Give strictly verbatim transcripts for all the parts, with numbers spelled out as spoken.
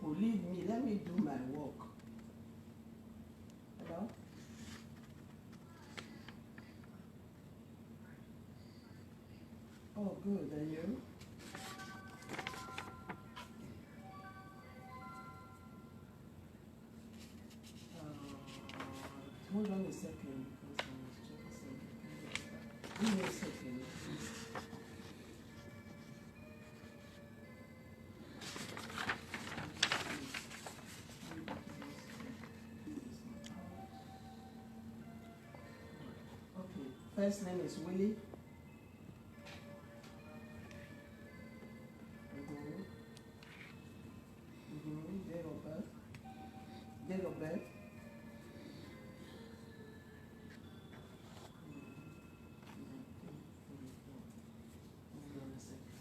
Leave me, let me do my work. Hello? Oh, good. And you? Uh, hold on a second, because I was checking something. Give me a second, please. Okay, first name is Willie. Mm-hmm. Mm-hmm. Date of birth. Date of birth. Mm-hmm. Nineteen forty-four. Hold on a second.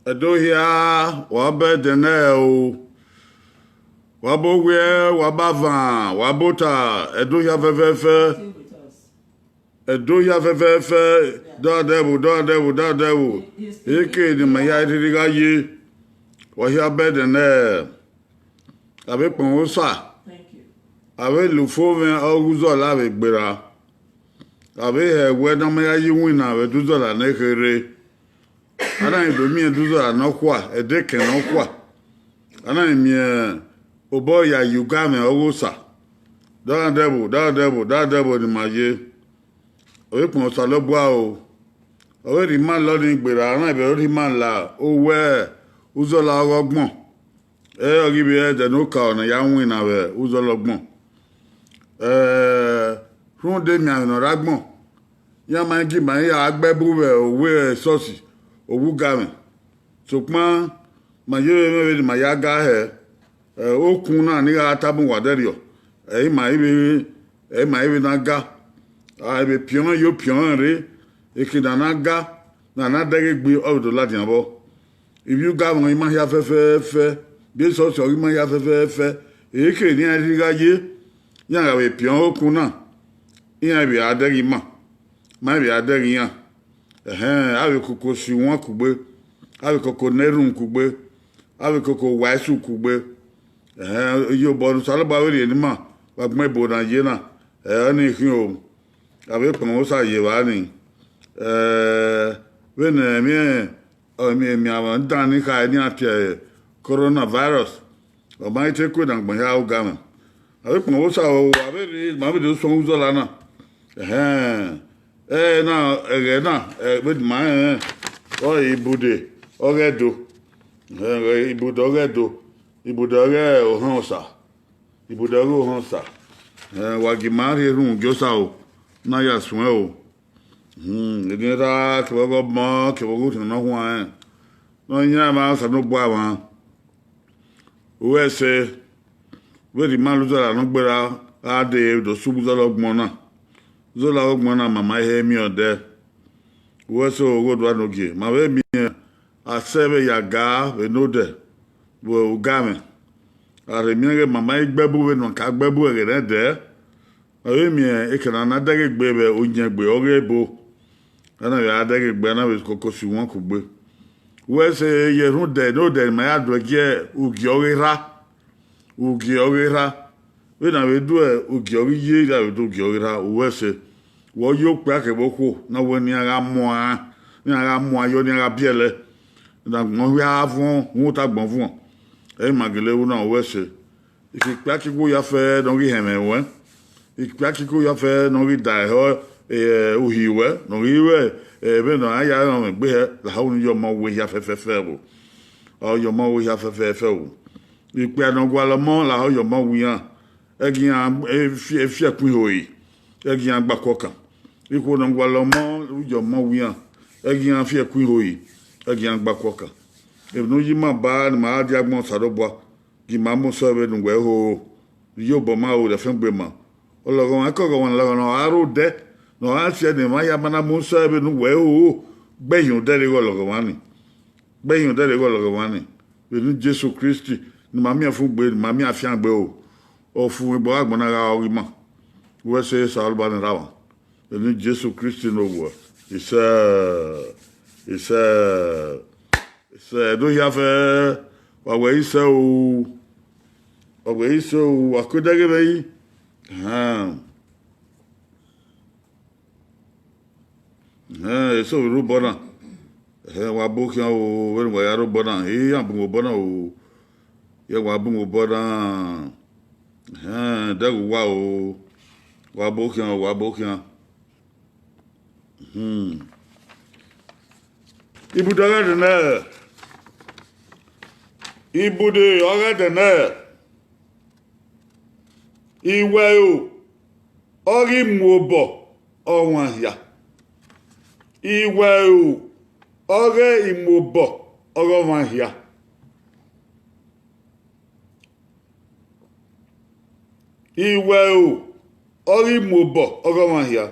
Ẹdo hia, wa bẹdẹ nẹ o. Wa bọ owiẹ, wa bọ avan, wa bọ ota, Ẹdo hia fẹfẹfẹ. Ẹdo hia fẹfẹfẹ, dọdẹvbo, dọdẹvbo, dọdẹvbo. Eke ne ima hia rhirhi gha ye, wa hia bẹdẹ nẹ. A vbe kpọnmwẹ Osa, a vbe la ufomwẹ ọghe uzọla vbe gberra. A vbe hẹ wẹ ne ọ ma ya ye iwinna vbe Ẹdo uzọla ne kherhe. A na rẹn do miẹn Ẹdo uzọla nọkhua, ẹdẹ ekẹn nọkhua. A na rẹn miẹn obọ ya ye ugamwẹ ọghe Osa. Dọdẹvbo, dọdẹvbo, dọdẹvbo ne ima ye. Ọ vbe kpọnmwẹ Osanobua o. Ọ vbe rhie ima lọ ni gberra, a na vbe rhie ima la owẹ uzọla ọghe ọgbọn. Ẹ ọ ghi vbe ẹdẹ ne okaro ne a ya winna vbe uzọla ọgbọn. Ẹ, rhunmwuda emianmwẹ ne ọ rre agbọn, iran ma gie ima ya gbe ẹbu vbe owa esọsi, owa ugamwẹ. Sokpan ma ye vbe mwẹ vbene ima ya ga hẹ, ẹ, okun na ni gha tama uwa dẹrriọ, ẹ i ma i vbe, ẹ i ma i vbe na ga. A vbe piọn yo piọn rre, eke ne a na ga, ne a na dẹghe gbe, ọ vbe do ladian vbọ. Ivbi ugamwẹ ọghe ima hia fẹfẹfẹ, biẹ esọsi ọghe ima hia fẹfẹfẹ, eke ne iran rhirhi gha ye, iran gha vbe piọn okun na, iran vbe a dẹghe ima, ma vbe a dẹghe iran. Ẹhẹn, a vbe koko si uwan kugbe, a vbe koko ne erhunmwu kugbe, a vbe koko wa isu kugbe. Ẹhẹn, iyobọ ne Osanobua vbe rhie ne ima vbe agbọn ebo ne a ye na, ẹ, ọnii khin o. A vbe kpọnmwẹ Osa ye evba nii. Ẹ, vbene emwi, emwi, emwi emianmwẹ dan ni kha ne iran tie coronavirus, ọ ma i te kue ne agbọn hia ugamwẹ. A vbe kpọnmwẹ Osa o, a vbe rhie, ma vbe do suẹn uzọla na. Ẹhẹn, ẹ na, ẹghẹ na, ẹ, vbene ima rẹnrẹn, ọ re ibude ọghe Ẹdo. Ẹhẹn, ibude ọghe Ẹdo, ibude ọghe Ohẹn Osa, ibude ọghe Ohẹn Osa. Ẹhẹn, wa gie ima rhie erhunmwu gie Osa o, ne a ya suẹn o. Hmm, eni erha kevbe ọghe ọmọ, kevbe ọghe orhiọn ne ọ huanrẹn, ne ọ yan emwa Osanobua mwa. Uwẹ ẹse, vbene ima la uzọla ne ọ gberra gha dee do sẹ uzọla ọgbọn na. Uzọla ọgbọn na ma ma he miẹn ọdẹ. Uwẹ ẹse, oghodua ne ogie, ma vbe miẹn asẹ vbe ya ga vbe ne odẹ vbe ugamwẹ. A rhe miẹn ighẹ ma ma i gbe ẹbu vbene ọ ka gbe ẹbu ẹghẹ ne ẹdẹ. Ọ vbe miẹn eke ne a na dẹghe gbe vbe uyẹngbe ọghe ebo, a na vbe a dẹghe gbe, a na vbe koko si uwan kugbe. Uwẹ ẹse, ye rhunmwuda ne odẹ ne ima ya do gie ugie ọghe erha, ugie ọghe erha. Vbene a vbe do ugie ọghe iye, a vbe do ugie ọghe erha, uwẹ ẹse. Wẹ ọ ye okpia kevbe okhuo ne ọ wẹ ne iran gha muan, ne iran gha muan yọ, ne iran gha biẹlẹ. Ne agbọn hia vuọn, uhunmwu te agbọn vuọn. Ẹ i ma gele ru na, uwẹ ẹse. Ikpia kikhuo ya fẹ ne ọ ghi hẹnmwẹ ruẹ, ikpia kikhuo ya fẹ ne ọ ghi da ehọ, eh, uhi ruẹ, ne ọ ghi ruẹ, eh, vbene a ya rẹn mwẹ gbe hẹ, lahọ unu ye ọmọ we hia fẹfẹfẹ vbo. Ọ ye ọmọ we hia fẹfẹfẹ vbo. Ikpia ne ọ gualọ ọmọ lahọ ye ọmọ we iran, ẹgẹ iran, eh, fi, fi ẹkun ihoi, ẹgẹ iran gba kọkan. Ikhuo ne ọ gualọ ọmọ ye ọmọ we iran, ẹgẹ iran fi ẹkun ihoi, ẹgẹ iran gba kọkan. Emwi ne u yi ima ba ne ima gha dia agbọn Osanobua, gie ima mu sẹ vbene uwẹ ho, iyobọ ma ho, rhie ẹfẹn gbe ima. Ọlọghọmwa ke ọghọmwa ne ọlọghọmwa ne ọ ra rre odẹ, ne ọ ra si ẹe ne emwa ya ma na mu sẹ vbene uwẹ ro, gbe hin odẹ rre ighe ọlọghọmwa ni. Gbe hin odẹ rre ighe ọlọghọmwa ni. Vbe eni Jesu Kristi, ne ima miẹn fun gbe, ne ima miẹn afiangbe o. Ọfumwegbe ọghe agbọn na gha re ọghe ima. Wẹ sẹ Osanobua ne erha mwa. Vbe eni Jesu Kristi ne owẹ. Isẹ, isẹ, isẹ, do hia fẹ, wa wẹ isẹ o. Wa wẹ isẹ o, wa ku ẹdẹghe mwẹ yi. Ẹhẹn. Ẹhẹn, eso vbe rre obọ na. Ẹhẹn, wa bu khian o, vbene wa ya rre obọ na, iran bu mwẹ obọ na o. Iran wa bu mwẹ obọ na. Ẹhẹn, dẹghe uwa o. Wa bu khian o, wa bu khian. Hmm. Ibude ọghe ẹdẹ nẹ, ibude ọghe ẹdẹ nẹ, iwẹro ọghe imuobọ ọmwa hia. Iwẹro ọghe imuobọ ọghe ọmwa hia. Iwẹro ọghe imuobọ ọghe ọmwa hia.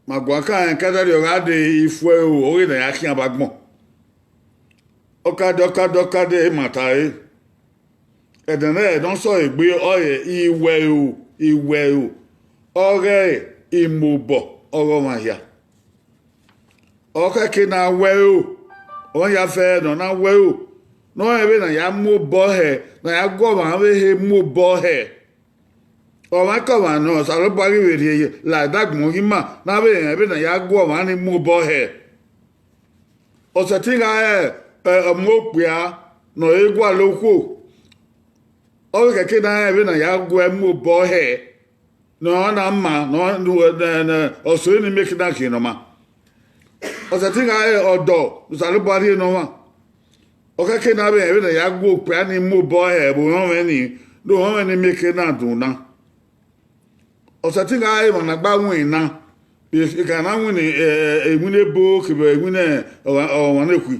Ma guan kan rẹn, kadẹrriọ gha dee, ifuẹro ọghe ne a ya khian vbe agbọn. Ọkadẹ, ọkadẹ, ọkadẹ, ima ta ẹre. Ẹdẹ nẹ ne ọ sẹ egbe ọre iwẹro, iwẹro ọghe imuobọ ọghe ọmwa hia. Ọ khẹke ne a wẹro, ọmwa hia fẹ ne ọ na wẹro, ne ọ rẹn vbene a ya mu obọ hẹ, ne a ya gu ọmwa vbe he mu obọ hẹ. Ọmwaikọmwa ne Osanobua ghi vbe rhie ye la ẹdẹ agbọn ghi ma, ne a vbe rẹn vbene a ya gu ọmwa ni mu obọ hẹ. Ọ sẹtin gha re, ẹ, ọmọ okpia ne ọ re gualọ okhuo, ọ vbe khẹke ne a rẹn vbene a ya gu ẹe mu obọ hẹ. Ne ọ na ma, ne ọ, ne, ne, ne, ọ sẹ ni mieke na khian ne ọ ma. Ọ sẹtin gha re ọdọ ne Osanobua rhie ne ọmwa. Ọ khẹke ne a vbe rẹn vbene a ya gu okpia ni mu obọ hẹ vbe orọnmwẹ ni, ne orọnmwẹ ni mieke na dun na. Ọ sẹtin gha re emwa ne a gba winna, e, e ka na winna, ẹ, ẹ, iwinna ebo kevbe iwinna ọmwa, ọmwa ne khui.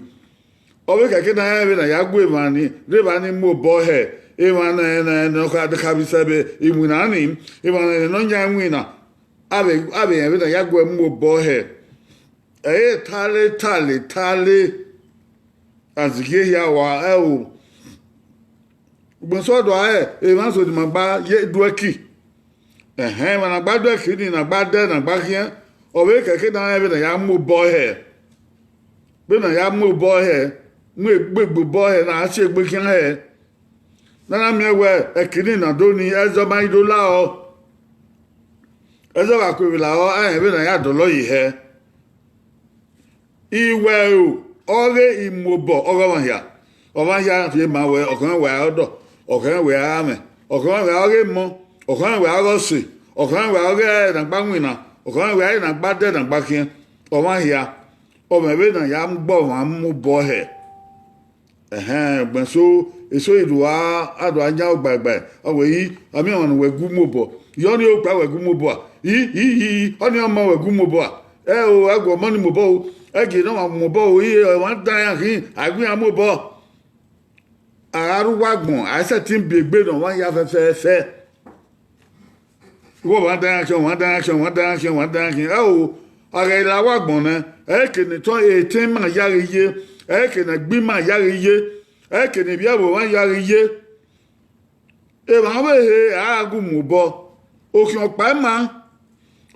Ọ vbe khẹke ne a rẹn vbene a ya gu emwa ni, rre evba ni mu obọ hẹ, emwa ne, ne, ne ọ ka, ka vbe sẹ vbe iwinna ni, emwa ne, ne ọ yan iwinna, a vbe, a vbe rẹn vbene a ya gu ẹe mu obọ hẹ. Ẹ i re tale, tale, tale. Azigie hia wa, ẹ o. Ugbẹn sẹ ọdọ ẹre, emwa eso ni ma gba ye duẹki. Ẹhẹn, emwa ne a gba duẹki ni, ne a gba dẹ, ne a gba khian, ọ vbe khẹke ne a rẹn vbene a ya mu obọ hẹ. Vbene a ya mu obọ hẹ, mu egbe gbe obọ hẹ, ne a si egbe khian hẹ. Ne a na miẹn wẹẹ, ẹki ni na do ni, ẹzọ ma i do la ọ. Ẹzọ gha ku vbe la ọ, a rẹn vbene a ya dọlọ yi hẹ. Iwẹro ọghe imuobọ ọghe ọmwa hia. Ọmwa hia rhie ma wẹẹ, ọ khẹmwẹ wẹẹ a re ọdọ, ọ khẹmwẹ wẹẹ a re amwẹ, ọ khẹmwẹ wẹẹ ọghe emọ, ọ khẹmwẹ wẹẹ ọghe ọse, ọ khẹmwẹ wẹẹ ọghe ne a gba winna, ọ khẹmwẹ wẹẹ a re ne a gba dẹ ne a gba khian. Ọmwa hia, ọ mwẹ vbene a ya gbe ọmwa mu obọ hẹ. Ẹhẹn, ugbẹn eso, eso i do a, a do a yan ogbaegbae, ọ wẹ, i, a miẹn ọmwa ne uwẹ gu mu obọ, i, ọnii okpia wẹ gu mu obọ a, i, i, i, i, ọnii ọmọ wẹ gu mu obọ a, ẹ o, ẹ gu ọmọ ni mu obọ o, ẹ gie ne ọmwa mu obọ o, i, ọmwa dan iran khin, a gu iran mu obọ. A gha rre uwu agbọn, a i sẹtin biẹ egbe ne ọmwa hia fẹfẹfẹ. Wẹ ọmwa dan iran khian, ọmwa dan iran khian, ọmwa dan iran khian, ọmwa dan iran khian. Ẹ o, a ghẹ la uwu agbọn nẹ, ẹ i ke ne etẹn, etẹn ima ya ghi ye, ẹ i ke ne ẹgbe ima ya ghi ye, ẹ i ke ne ivbi ẹvbo mwa ya ghi ye. Emwa vbe ehe a gha gu mu obọ, okhian ọkpa ima,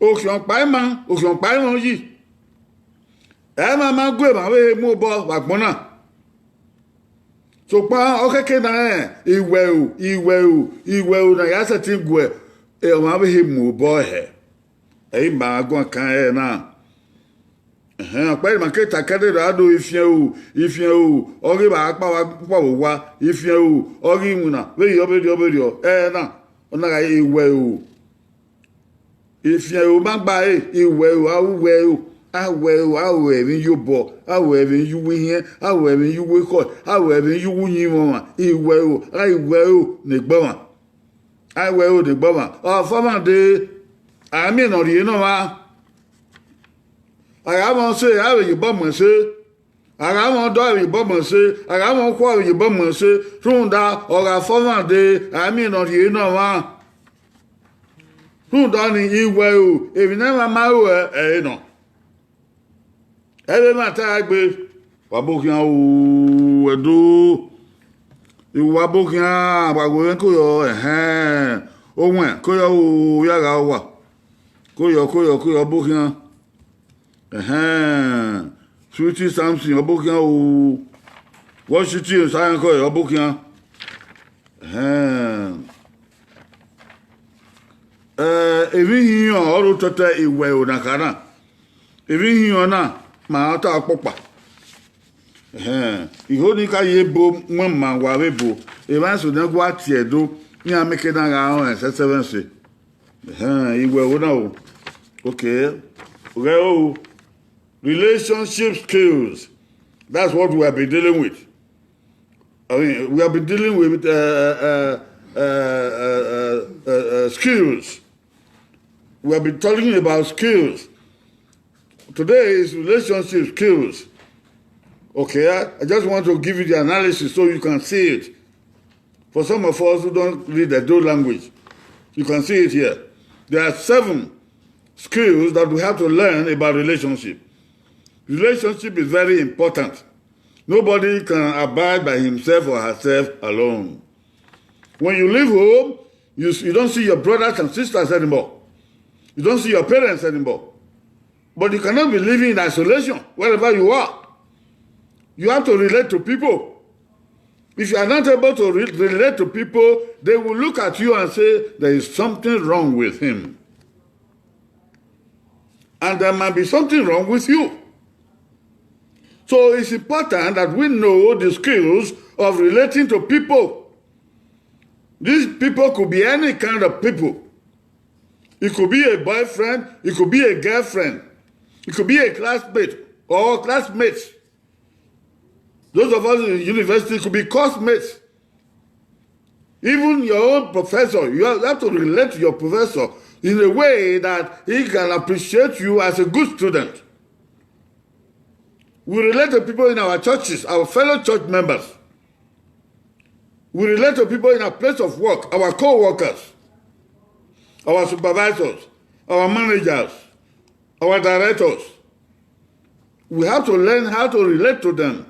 okhian ọkpa ima, okhian ọkpa ima uyi. Ẹ i ma ma gu emwa vbe ehe mu obọ vbe agbọn na. Sokpan ọ khẹke ne a rẹn iwẹro, iwẹro, iwẹro ne a ya sẹtin gu ọmwa vbe ehe mu obọ hẹ. Ẹ i ma guan kan ẹre na. Ẹhẹn, ọkpa ne ima ke ta kẹdẹ ra do ifiẹn ro, ifiẹn ro, ọghe evba kpa vbe owa, ifiẹn ro, ọghe iwinna, vberriọ, vberriọ, vberriọ, ẹre na, ọ na gha re iwẹro. Ifiẹn ro ma gba re, iwẹro, a ru iwẹro, a ru ẹro, a ru ẹmwẹ iyobọ, a ru ẹmwẹ iyuwu ihiẹn, a ru ẹmwẹ iyuwu ekhọe, a ru ẹmwẹ iyuwu uyinmwẹ ọmwa, iwẹro, a ru iwẹro ne egbe ọmwa. A ru ẹro ne egbe ọmwa. Ọfọmwa dee, a miẹn ne ọ rhie ne ọmwa. A gha mwẹ ọse, a vbe ye obọ mu ẹse. A gha mwẹ ọdọ, a vbe ye obọ mu ẹse. A gha mwẹ okhuo, a vbe ye obọ mu ẹse. Rhunmwuda, ọ gha fọmwa dee, a miẹn ne ọ rhie ne ọmwa. Rhunmwuda ọnii, iwẹ o, emwi ne ẹmwẹ ma ru ẹre nọ. Ẹvbo emwa ta gbe, wa bọ khian o, Ẹdo. Wa bọ khian, wa ghe mwẹ koyọ, ẹhẹn. Owẹn, koyọ o, ya gha wa. Koyọ, koyọ, koyọ, bọ khian. Ẹhẹn. Sweety Samson, ọ bọ khian o. Washington, Sayankọ, ọ bọ khian. Ẹhẹn. Eh, emwi ihiọn ọre otọtẹ iwẹ o na kha na. Emwi ihiọn na, ma ta ọkpọkpa. Ẹhẹn. Iho ni ka ye ebo, wẹ ma wa vbe ebo. Emwa eso ne gua tie do, iran meke na gha rẹn sẹsẹmwẹse. Ẹhẹn, iwẹ o na o. Okay. Ghẹ o. Relationship skills. That's what we have been dealing with. I mean, we have been dealing with uh, uh, uh, uh, uh, uh, uh, skills. We have been talking about skills. Today is relationship skills. Okay, I, I just want to give you the analysis so you can see it. For some of us who don't read the Edo language, you can see it here. There are seven skills that we have to learn about relationship. Relationship is very important. Nobody can abide by himself or herself alone. When you leave home, you, you don't see your brothers and sisters anymore. You don't see your parents anymore. But you cannot be living in isolation wherever you are. You have to relate to people. If you are not able to re- relate to people, they will look at you and say, "There is something wrong with him." And there might be something wrong with you. So it's important that we know the skills of relating to people. These people could be any kind of people. It could be a boyfriend, it could be a girlfriend, it could be a classmate or classmates. Those of us in university could be classmates. Even your own professor, you have to relate to your professor in a way that he can appreciate you as a good student. We relate to people in our churches, our fellow church members. We relate to people in our place of work, our co-workers, our supervisors, our managers, our directors. We have to learn how to relate to them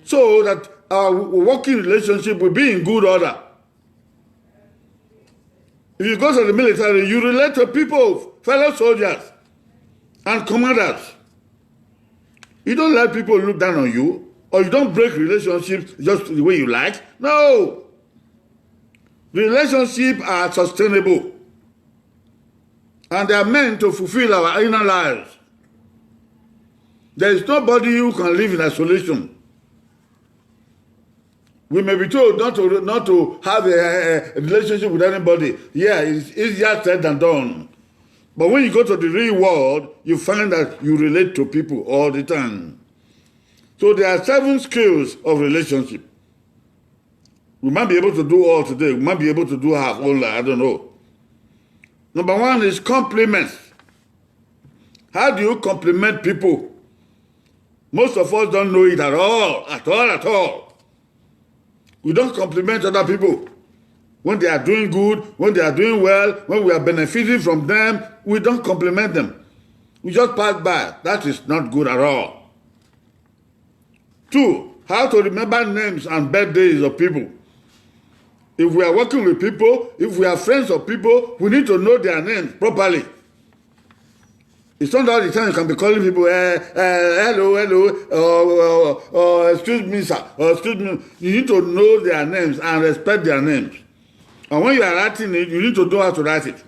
so that our working relationship will be in good order. If you go to the military, you relate to people, fellow soldiers and commanders. You don't let people look down on you, or you don't break relationships just the way you like. No. Relationships are sustainable, and they are meant to fulfill our inner lives. There is nobody who can live in isolation. We may be told not to not to have a, a relationship with anybody. Yeah, it's easier said than done. But when you go to the real world, you find that you relate to people all the time. So there are seven skills of relationship. We might be able to do all today. We might be able to do half only. I don't know. Number one is compliments. How do you compliment people? Most of us don't know it at all, at all, at all. We don't compliment other people. When they are doing good, when they are doing well, when we are benefiting from them, we don't compliment them. We just pass by. That is not good at all. Two, how to remember names and birthdays of people. If we are working with people, if we are friends of people, we need to know their names properly. It's not all the time you can be calling people, eh, eh, "Hello, hello," or, or, or, "Excuse me, sir," or "Excuse me." You need to know their names and respect their names. And when you are writing it, you need to know how to write it.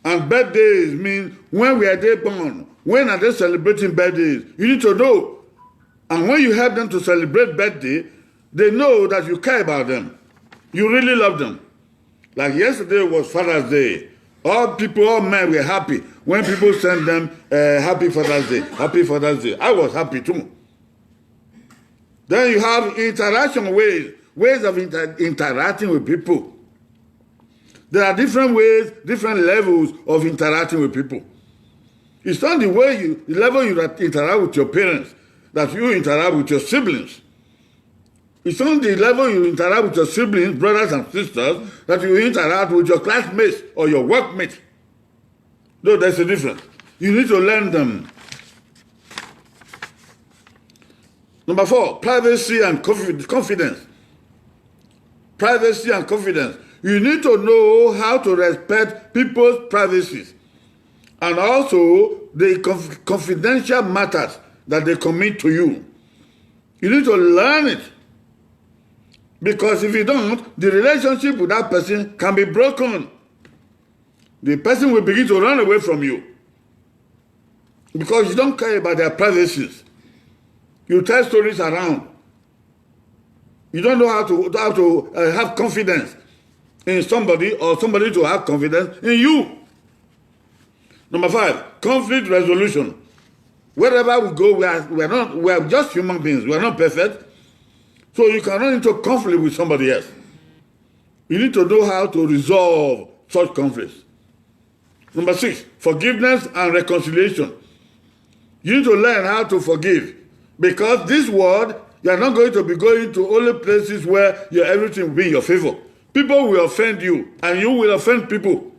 And birthdays mean when we are they born, when are they celebrating birthdays? You need to know. And when you help them to celebrate birthday, they know that you care about them. You really love them. Like yesterday was Father's Day. All people, all men were happy when people sent them uh, "Happy Father's Day, Happy Father's Day." I was happy too. Then you have interaction ways, ways of inter- interacting with people. There are different ways, different levels of interacting with people. It's not the way you, the level you interact with your parents, that you interact with your siblings. It's not the level you interact with your siblings, brothers, and sisters that you interact with your classmates or your workmates. Though there's a difference. You need to learn them. Number four, privacy and confi- confidence. Privacy and confidence. You need to know how to respect people's privacies and also the conf- confidential matters that they commit to you. You need to learn it. Because if you don't, the relationship with that person can be broken. The person will begin to run away from you because you don't care about their privacies. You tell stories around. You don't know how to, how to uh, have confidence in somebody or somebody to have confidence in you. Number five, conflict resolution. Wherever we go, we are, we are not, we are just human beings. We are not perfect. So you can run into conflict with somebody else. You need to know how to resolve such conflicts. Number six, forgiveness and reconciliation. You need to learn how to forgive, because this world, you are not going to be going to only places where your everything will be in your favor. People will offend you, and you will offend people.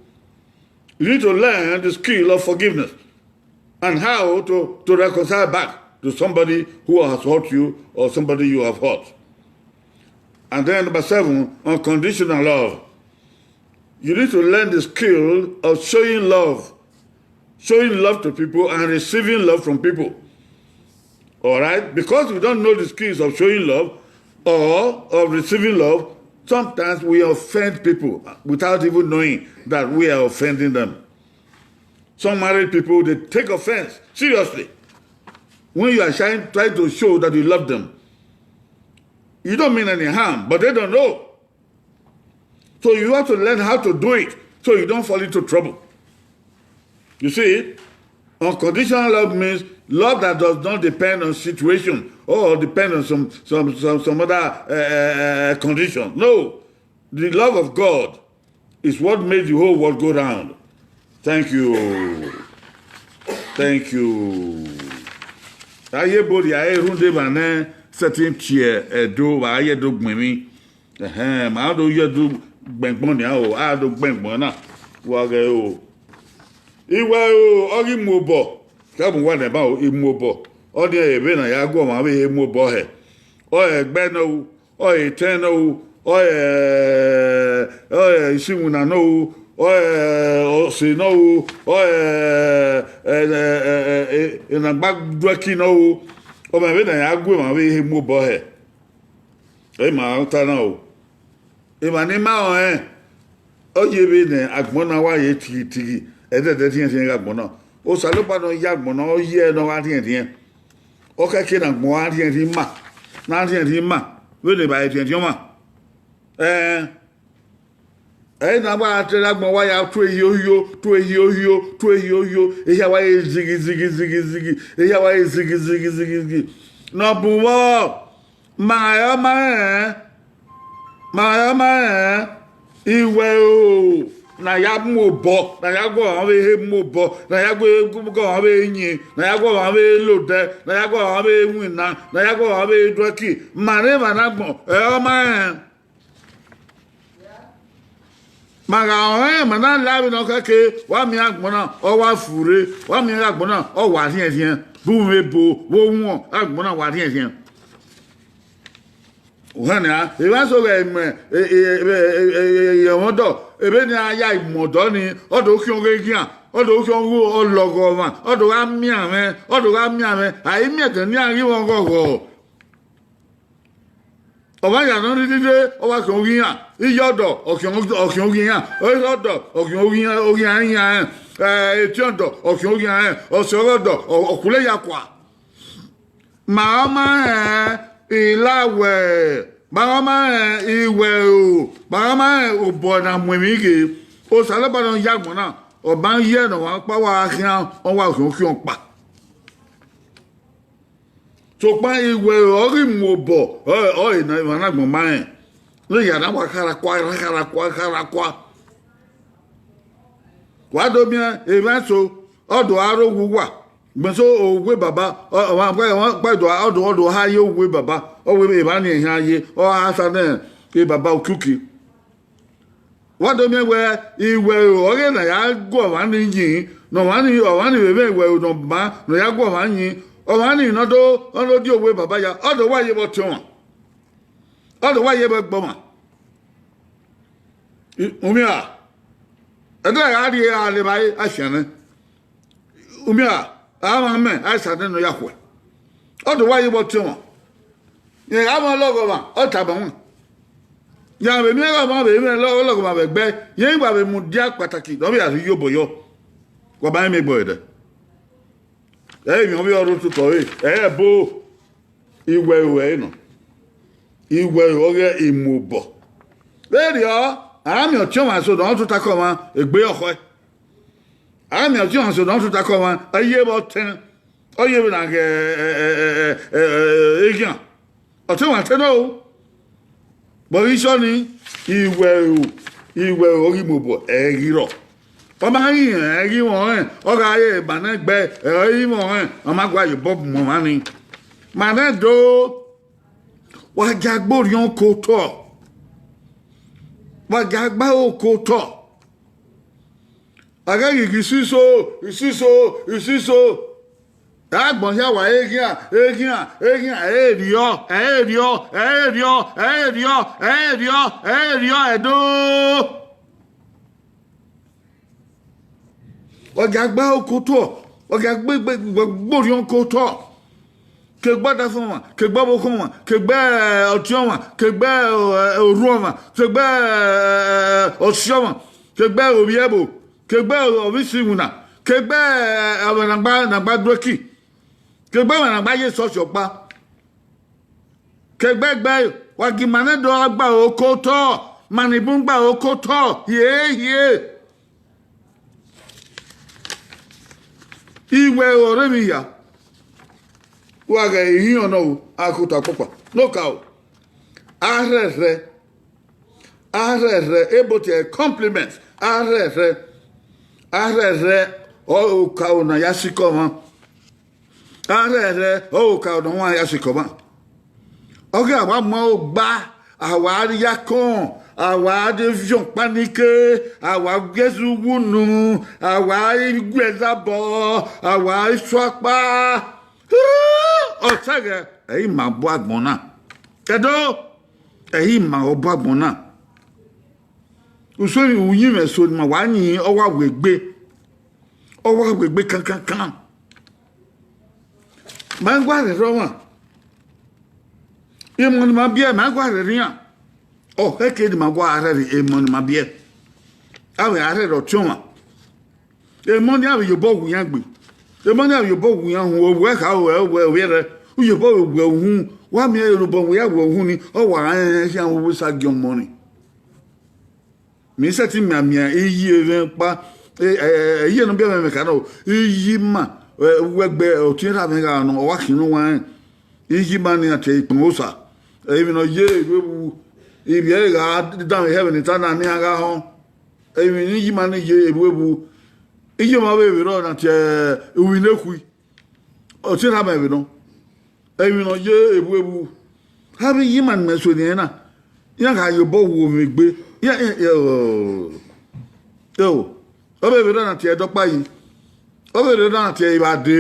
You need to learn the skill of forgiveness and how to, to reconcile back to somebody who has hurt you or somebody you have hurt. And then number seven, unconditional love. You need to learn the skill of showing love, showing love to people and receiving love from people. All right? Because we don't know the skills of showing love or of receiving love, sometimes we offend people without even knowing that we are offending them. Some married people, they take offense seriously when you are trying, trying to show that you love them. You don't mean any harm, but they don't know. So you have to learn how to do it so you don't fall into trouble. You see, unconditional love means love that does not depend on situation or depend on some some some, some other uh, condition. No, the love of God is what made the whole world go round. Thank you. Thank you. Aye body aye runde ba ne setting chair edo ba aye do gbemi. Ehẹn, ma do ye do gbẹngbọn nia o, a do gbẹngbọn na. Wa ghẹ o. Iwẹ o, ọ ghi mu obọ. Ka mu wa nẹ ba o, I mu obọ. Ọ ni ẹre vbe na ya gu ọmwa vbe he mu obọ hẹ. Ọ ẹgbẹ nọ ru, ọ etẹn nọ ru, ọ ẹ, ọ ẹ isiwinna nọ ru, ọ ẹ ọse nọ ru, ọ ẹ, ẹ, ẹ, ẹ, ẹ, enagba duẹki nọ ru. Ọ ma vbe na ya gu emwa vbe he mu obọ hẹ. Ẹ ma ta na o. Emwa ne ima rẹn, ọ ye vbe ne agbọn na wa ye tighitighi, ẹdẹdẹ rhiẹnrhiẹn ghe agbọn na. Osanobua ne ọ ye agbọn na, ọ ye ẹre ne ọ gha rhiẹnrhiẹn. Ọ khẹke ne agbọn gha rhiẹnrhiẹn ima, ne a rhiẹnrhiẹn ima, vbene evbare rhiẹnrhiẹn ọmwa. Ẹn, ẹre ne a wa te agbọn wa ya tu ehiohio, tu ehiohio, tu ehiohio, ehia wa ye zighi, zighi, zighi, zighi, ehia wa ye zighi, zighi, zighi, zighi. Ne ọ bu vbọ, ma ẹ ma rẹn, ma ẹ ma rẹn, iwẹ o, ne a ya mu obọ, ne a ya gu ọmwa vbe he mu obọ, ne a ya gu ọmwa vbe yin, ne a ya gu ọmwa vbe lodẹ, ne a ya gu ọmwa vbe winna, ne a ya gu ọmwa vbe duẹki, ma rẹn emwa ne agbọn, ẹ ọ ma rẹn. Ma gha rẹn, ma na la vbe ne ọ khẹke, wa miẹn agbọn na, ọ wa furre, wa miẹn agbọn na, ọ wa rhiẹnrhiẹn, bu mwẹ ebo, vbe owọẹn, agbọn na wa rhiẹnrhiẹn. Uhẹn nia, evba eso ghẹ mu ẹmwẹ ọdọ, ebe ne a ya mu ọdọ ni, ọ do khiọn ghe eghian, ọ do khiọn ghe ọlọghọ ọmwa, ọ do gha miẹn amwẹ, ọ do gha miẹn amwẹ, a i miẹn ẹdẹ ne iran ghi mwẹ ọghọghọ. Ọ wa yan nọ rhirhi rre, ọ wa khiọn oghian, iye ọdọ, ọ khiọn, ọ khiọn oghian, ere ọdọ, ọ khiọn oghian, oghian iran rẹn, etiọndọ, ọ khiọn oghian rẹn, ọsẹ ọghọdọ, ọ, ọ khulo ya kua. Ma ọ ma rẹn ilawẹ, ma ọ ma rẹn iwẹ o, ma ọ ma rẹn obọ ne a mu emwi ghe, Osanobua ne ọ ya agbọn na, ọ ma ye ne ọmwa ọkpa wa khian, ọ wa khian khian ọkpa. Sokpan iwẹ ọ ghi mu obọ, ọ, ọ, emwa ne agbọn ma rẹn. Ne ya na wa kharakua, kharakua, kharakua. Wa do miẹn emwa eso, ọ do gha rre owa uwa. Gbẹn so, owe baba, ọ, ọ, ọ, ọ, ọ do ha ye owe baba, ọ wẹ evba ni ehian ye, ọ ha sa nẹ, e baba ukiuki. Wa do miẹn wẹ, iwẹ ọghe ne a ya gu ọmwa ni yin, ne ọmwa ni, ọmwa ni vbe mwẹ iwẹ ne ọ maa ne ọ ya gu ọmwa yin, ọmwa ni ne ọ do, ọ do die owe baba ya, ọ do wa ye vbe ọtiọnmwa, ọ do wa ye vbe ẹgbọmwa. I, u miẹn a? Ẹdẹ gha rrie a le evbare, a fian nẹ. U miẹn a? A mwa mẹ, a sa nẹ ne ọ ya khuẹ. Ọ do wa ye vbe ọtiọnmwa. Rẹn gha mwẹ ọlọghọmwa, ọ tama mwẹ. Ya vbe miẹn ọghọmwa vbe mwẹ ọlọghọmwa vbe ẹgbẹ, rẹn wa vbe mudia kpataki ne ọ vbe ya rhie iyobọ yọ. Wa ma rẹn miẹn egbe ẹdẹ. Ẹ i mwẹ ovbi ọre ototọ re, ẹ i ẹbo, iwẹ ru ẹre nọ. Iwẹ ru ọghe imuobọ. Vberriọ, a miẹn ọtiọnmwa eso ne ọ tota ke ọmwa, egbe ọkhọe. A miẹn ọtiọnmwa eso ne ọ tota ke ọmwa, ọ ye vbe ọtẹn, ọ ye vbe na ghẹ, ẹ, ẹ, ẹ, ẹ, ẹ, eghian. Ọtiọnmwa te nọ o. Vbe ọ ghi sọ ni, iwẹ ru, iwẹ ru ọghe imuobọ, ẹ i ghi rrọọ. Ọ ma ghi rẹn, ẹ i ghi mwẹ ọnrẹn, ọ gha re ma nẹ gbe, ẹ i ghi mwẹ ọnrẹn, ọ ma gua ye obọ mu ọmwa ni. Ma nẹ do, wa gia gbe orhiọn oko otọ, wa gia gbe aro oko otọ. A ghẹ ghi ghi isiso, isiso, isiso. Agbọn hia wa eghian, eghian, eghian, ẹ i rriọ, ẹ i rriọ, ẹ i rriọ, ẹ i rriọ, ẹ i rriọ, ẹ i rriọ, ẹdo. Wa gia gbe aro oko otọ, wa gia gbe, gbe, gbe, gbe orhiọn oko otọ. Ke gbe ọdafẹn ọmwa, ke gbe ọvbokhan ọmwa, ke gbe, eh, ọtiọnmwa, ke gbe, eh, orhu ọmwa, ke gbe, eh, ọsi ọmwa, ke gbe ovbi ẹvbo, ke gbe ovbi isiwinna, ke gbe, eh, ọmwa ne a gba, ne a gba du eki, ke gbe ọmwa ne a gba ye esọsi ọkpa. Ke gbe gbe, wa gi ma nẹ do gha gbe aro oko otọ, ma ni bun gbe aro oko otọ, hie, hie. Iwẹ ọre emwi hia, wa ghẹ ihiọn nọ o, akhota ọkpọkpa, ne okaro, a rhẹrhẹ, a rhẹrhẹ, ebo tie compliment, a rhẹrhẹ, a rhẹrhẹ, ọ okaro ne a ya sikẹ ọmwa. A rhẹrhẹ, ọ okaro ne ọmwa ya sikẹ ọmwa. Ọ ghi a wa mu aro gba, a wa rrie akọn, a wa de viọ ọkpa ni ke, a wa gu ẹzẹ uwu unu, a wa gu ẹzabọ, a wa su akpa. Ọtẹghẹ, ẹ i ma bu agbọn na. Ẹdo, ẹ i ma ọ bu agbọn na. Usun uyinmwẹ eso ne ima wa yin, ọ wa wegbe, ọ wa wegbe kankankan. Ma i gua rhẹrhẹ ọmwa. Emọ ne ima biẹ, ma i gua rhẹrhẹ iran. Ọ khẹke ne ima gua rhẹrhẹ emọ ne ima biẹ. A vbe a rhẹrhẹ ọtiọnmwa. Emọ ni a vbe ye obọ wu iran gbe. Emọ ni a vbe ye obọ wu iran uhunmwu, ovbi ẹre kha, ovbi ẹre, ovbi ẹre, u ye obọ vbe wu uhunmwu, wa miẹn ne obọ wu iran wu uhunmwu ni, ọ wa rẹn khian vbe osa gie ọmọ ni. Mẹ i sẹtin mianmian iye mwẹ ọkpa, e, e, e, iye ne ọ biẹ mwẹ, mẹ ka nọ, iye ima, ẹ, uwẹ gbe ọtẹn erha mwẹ gha nọ, ọ wa khin ne uwa rẹn. Iye ima ni a tie ikpẹn osa, emwi ne ọ ye erhu evbu, ivbi ẹre gha danmwehọ vbene I ta na ne iran gha họn. Emwi ne iye ima ni ye erhu evbu, iye ọmwa vbe vbe rrọọ na tie uwinekhui, ọtẹn erha mwẹ vbe nọ. Emwi ne ọ ye erhu evbu, avbe iye ima ne imẹ suẹn niẹn na, iran gha ye obọ wu mwẹ egbe, iran, iran, eo, eo, ọ vbe vbe rrọọ na tie ẹdọkpa yi, ọ vbe rre na tie ivbade.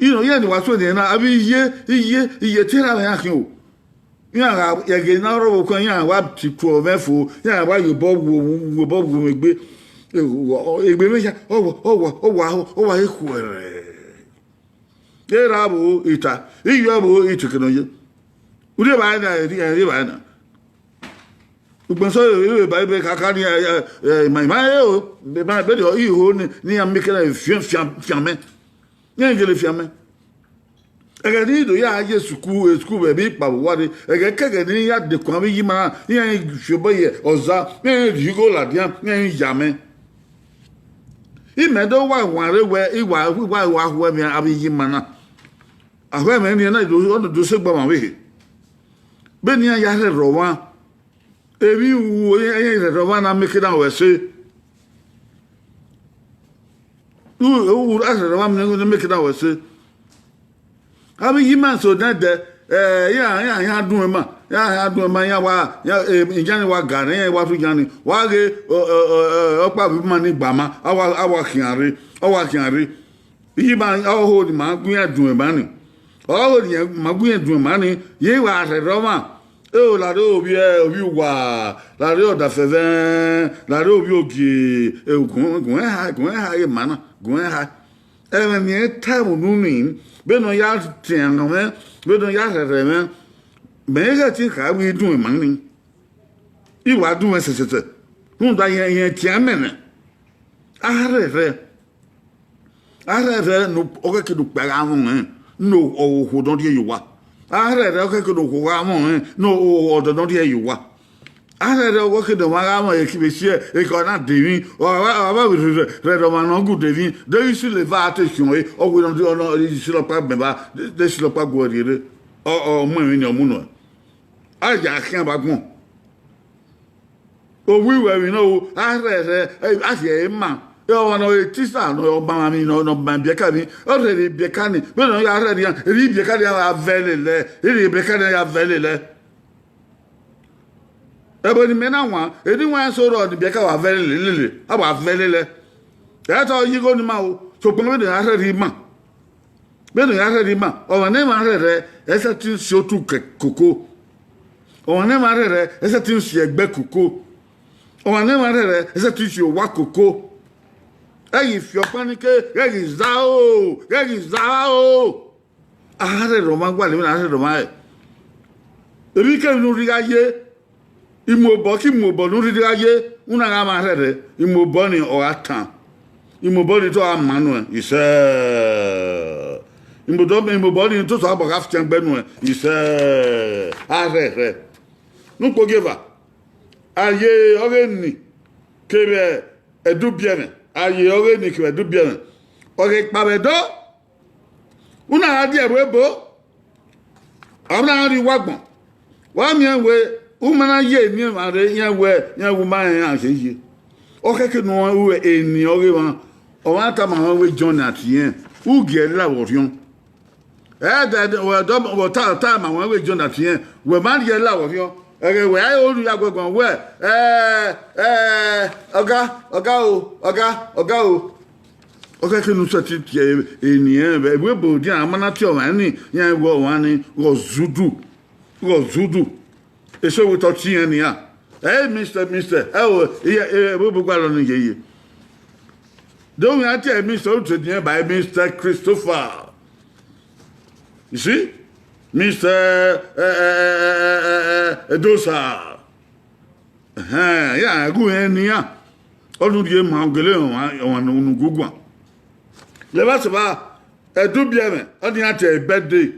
Iran, iran ni wa suẹn niẹn na, avbe iye, iye, iye te erha mwẹ iran khian o. Iran gha ẹghẹ ne ọ rre ọvbokhan, iran wa ti tuẹ mwẹ fo, iran wa ye obọ wu, wu, wu obọ wu mwẹ egbe. Egbe mwẹ hia, ọ wa, ọ wa, ọ wa, ọ wa he khuẹrẹ. Erha vbo ita, iyọ vbo itekene ye. Urhi evbare na, erha, erha evbare na. Ugbẹn sọ, ẹ, ẹ, ba ibe kaka ni, ẹ, ẹ, ẹ, ima, ima, ẹ, o, be, ba, be de, iho ni, ne iran miẹn ekẹ na fian, fian, fian mẹ. Iran gele fian mẹ. Ẹghẹ ne I do ya ye sukuru, e sukuru vbe ikpavbo uwa rre, ẹghẹ kẹghẹ ne I ya dekun avbe iye ima na, iran fi obọ ye ọza, iran rhie igho ladian, iran ya mẹ. Imẹ do wa wanre wẹ, I wa, I wa, I wa hu ẹmwẹ avbe iye ima na. Aho ẹmwẹ ne iran na do, ọ do sẹ egbe ọmwa vbe ehe. Vbene iran ya rhẹrhẹ ọmwa, emwi ru, iran rhẹrhẹ ọmwa na miẹn ekẹ na ru ẹse. U, u, a sẹrẹ wa miẹn ne make na wẹ se. Avbe iye ima so nẹdẹ, eh, iran, iran, iran dun ẹma, iran, iran dun ẹma, iran wa, iran, eh, iran ni wa ga rre, iran wa tu iran ni, wa ghe, ọ, ọ, ọ, ọ, ọkpa vbe ima ni gba ma, a wa, a wa khian rre, a wa khian rre. Iye ima, ọho ni ma gu iran dun ẹma ni. Ọho ni ma gu iran dun ẹma ni, ye wa rhẹrẹ ọmwa. Eo, lare ovbi, ovbi uwa, lare ọdafẹn vẹ, lare ovbi ogie, eo, gun, gun ẹn ha, gun ẹn ha ye ma na, gun ẹn ha. Ẹmwẹ ne irẹn ta ẹmwẹ unu ni, vbene ọ ya tian mwẹ, vbene ọ ya rhẹrhẹ mwẹ, mẹ i ghẹ te kha vbe dun ẹma ni. I wa dun mwẹ sẹsẹsẹ, rhunmwuda irẹn, irẹn tian mẹ nẹ. A rhẹrhẹ, a rhẹrhẹ ne ọghẹe ke ne ukpẹ gha mwẹ ọnrẹn, ne okhuo ne ọ rhie ye owa. A rhẹrhẹ ọghẹe ke ne okhuo gha mwẹ ọnrẹn, ne ọdọ ne ọ rhie ye owa. A rhẹrhẹ ọghẹe ke ne ọmwa gha mwẹ ekivbe si ekọ na de emwi, ọ gha vbe rhẹrhẹ ọmwa ne ọ gu de emwi, de ghi sileva a te khian ọre, ọ wẹ ne ọ de, ọ ne isilọkpa gbẹn ba, de isilọkpa gu ẹre rre, ọ, ọ mu emwi ni ọ mu nuẹn. A ya khian vbe agbọn. Ovbi uwẹ emwi ne ọ ru, a rhẹrhẹ, a rhie ẹre ma. Ọmwa ne ọ re tisa, ne ọ ma emwi, ne ọ, ne ọ ma ibiẹka emwi, ọ rhẹrhẹ ibiẹka ni, vbene ọ ya rhẹrhẹ iran, erha ibiẹka ni a gha vẹ lele, erha ibiẹka ni a gha vẹ lele. Ẹvbo ne imẹ na wan, eni wan so rrọọ ne ibiẹka wa vẹ lele, a wa vẹ lele. Ẹ i ta ọ ye igho ni ima o, sokpan vbene a rhẹrhẹ ima. Vbene a rhẹrhẹ ima, ọmwa ne emwa rhẹrhẹ, ẹ i sẹtin si otu kẹ koko. Ọmwa ne emwa rhẹrhẹ, ẹ i sẹtin si ẹgbẹ koko. Ọmwa ne emwa rhẹrhẹ, ẹ i sẹtin si owa koko. Ẹ ghi fi ọkpa ni ke, ghẹ ghi za o, ghẹ ghi za o. A rhẹrhẹ ọmwa gualọ emwi ne a rhẹrhẹ ọmwa rẹ. Emwi kemwi ne u rhirhi gha ye, imobọ ke imobọ ne u rhirhi gha ye, u na gha ma rhẹrhẹ, imobọ ni ọ gha tan. Imobọ ni te ọ gha ma nuẹn, isẹ. Imobọ, imobọ ni te Osanobua gha fiangbe nuẹn, isẹ. A rhẹrhẹ. Ne ukpogieva, a ye ọghe ni kevbe ẹdẹ ubiẹmwẹ, a ye ọghe ni kevbe ẹdẹ ubiẹmwẹ. Ọ ghe kpao vbe Ẹdo, u na gha die ẹvbo ebo, ọ na gha rrie uwu agbọn. Wa miẹn wẹẹ, u ma na ye eni emwa rre, iran wẹẹ, iran wẹẹ u ma rẹn iran ye ye. Ọ khẹke ne u ru eni ọghe emwa, ọmwa tama ruẹn wẹẹ John Atiẹn, u gie ẹre la vbe orhiọn. Ẹdẹ, wẹ dọ, wẹ ta, ta ma ruẹn wẹẹ John Atiẹn, wẹ ma rhie ẹre la vbe orhiọn. Ẹghẹ wẹ a i ru ya guẹguẹ wẹẹ, ẹ, ẹ, ọga, ọga o, ọga, ọga o. Ọ khẹke ne u sẹtin tie eni ẹnrẹn vbe ẹvbo ebo dian, a ma na tie ọmwa ni, iran wẹẹ ọmwa ni, ghẹ zudu, ghẹ zudu. Eso vbe otọ tie iran nian. Ẹ, Mister, Mister, ẹ o, iye, ẹ, ẹvbo ebo gualọ ni yeye. Do wian tie Mister Utediẹn by Mister Christopher. You see? Mister, ẹ, ẹ, ẹ, ẹ, ẹ, ẹ, Edosa. Ẹhẹn, iran gu rẹn nian. Ọ nu rhie ma gele ọmwa, ọmwa ne unu guguan. Lẹvba sẹvba, ẹdẹ ubiẹmwẹ, ọ ni iran tie birthday.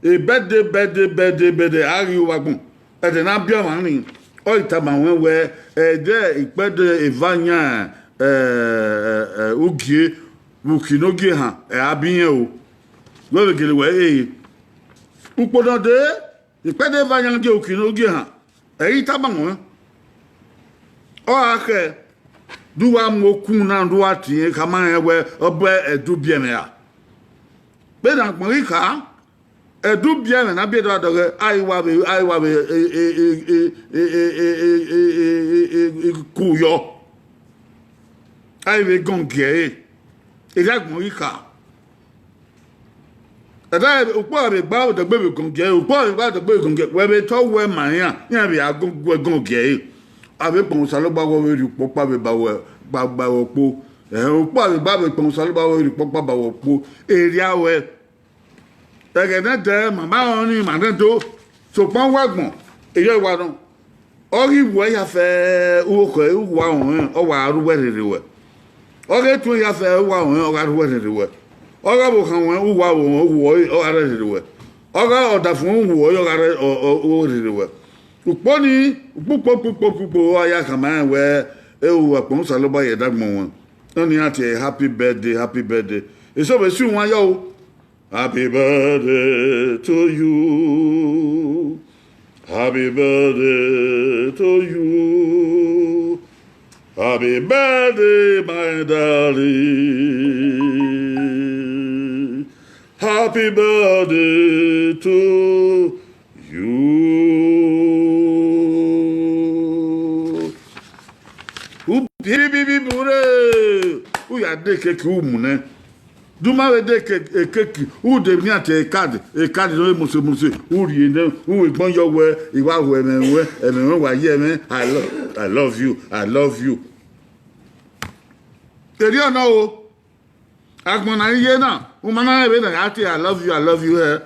E birthday, birthday, birthday, birthday, a ghi ru vbe agbọn. Ẹdẹ ne a biẹ ọmwa ni, ọ ghi tama ruẹn wẹẹ, ẹdẹ ikpẹdẹ eva yan, ẹ, ẹ, ẹ, ugie, vbe uki ne ogie han, ẹ a biẹ irẹn o. Wẹ vbe gele wẹ, ee. Ukpo ne ọ dee, ikpẹdẹ eva yan gie uki ne ogie han, ẹ i tama ruẹn. Ọ gha khẹ, de uwa mu okun na, de uwa tie khama rẹn wẹẹ, ọ bu ẹdẹ ubiẹmwẹ ra. Vbene agbọn ghi kha, ẹdẹ ubiẹmwẹ ne a biẹ dọdọghẹ, a i wa vbe, a i wa vbe, e, e, e, e, e, e, e, e, e, e, ku yọ. A i vbe gọn gie ẹre, erha agbọn ghi kha. Ẹdẹ ukpo a vbe gba odẹgbe vbe gọn gie ẹre, ukpo a vbe gba odẹgbe vbe gọn gie ẹre, wẹ vbe te ọ wẹ ma iran, iran vbe a gọn, wẹ gọn gie ẹre. A vbe kpọnmwẹ Osanobua wẹ ọ vbe rhie ukpo ọkpa vbe ba wẹ, gba, gba wẹ okpo. Ẹhẹn, ukpo a vbe gba vbe kpọnmwẹ Osanobua wẹ ọ vbe rhie ukpo ọkpa ba wẹ okpo. Erriọ wẹ. Ẹghẹ ne ẹdẹ ma ma rẹn ọnii ma nẹ do, sokpan uwu agbọn, erriọ wa nọ. Ọ ghi wuẹ ya fẹ uwu okhẹ, uwu a họnrẹn, ọ wa ru uwẹ rherhe ruẹ. Ọ ghe tuẹn ya fẹ uwu a họnrẹn, ọ gha ru uwẹ rherhe ruẹ. Ọ gha vbe okhan ruẹn, uwu a họnrẹn, uwu ọre, ọ gha rre rherhe ruẹ. Ọ gha ọdafẹn uwu ọre, ọ gha rre, ọ, ọ, ọ rherhe ruẹ. Ukpo ni, ukpukpo, ukpukpo, ukpukpo, ọ ya khama rẹn wẹẹ, e ru ẹkpẹn Osanobua ye ẹdagbọn ruẹn. Ọnii iran tie happy birthday, happy birthday. Eso vbe si wan yọ o. Happy birthday to you. Happy birthday to you. Happy birthday, my darling. Happy birthday to you. U bibibi bure, u ya de keke u mu nẹ. Du ma vbe de ke- ekeke, u de emwi nian te ekadi, ekadi ne ọ re mose mose, u rhie nẹ, u vbe gbọn yọ wẹ, I wa hu ẹmwẹ ruẹ, ẹmwẹ ruẹ wa ye ẹmwẹ, I love, I love you, I love you. Erriọ nọ o, agbọn na i ye na, u ma na rẹn vbene a ya te I love you, I love you hẹ,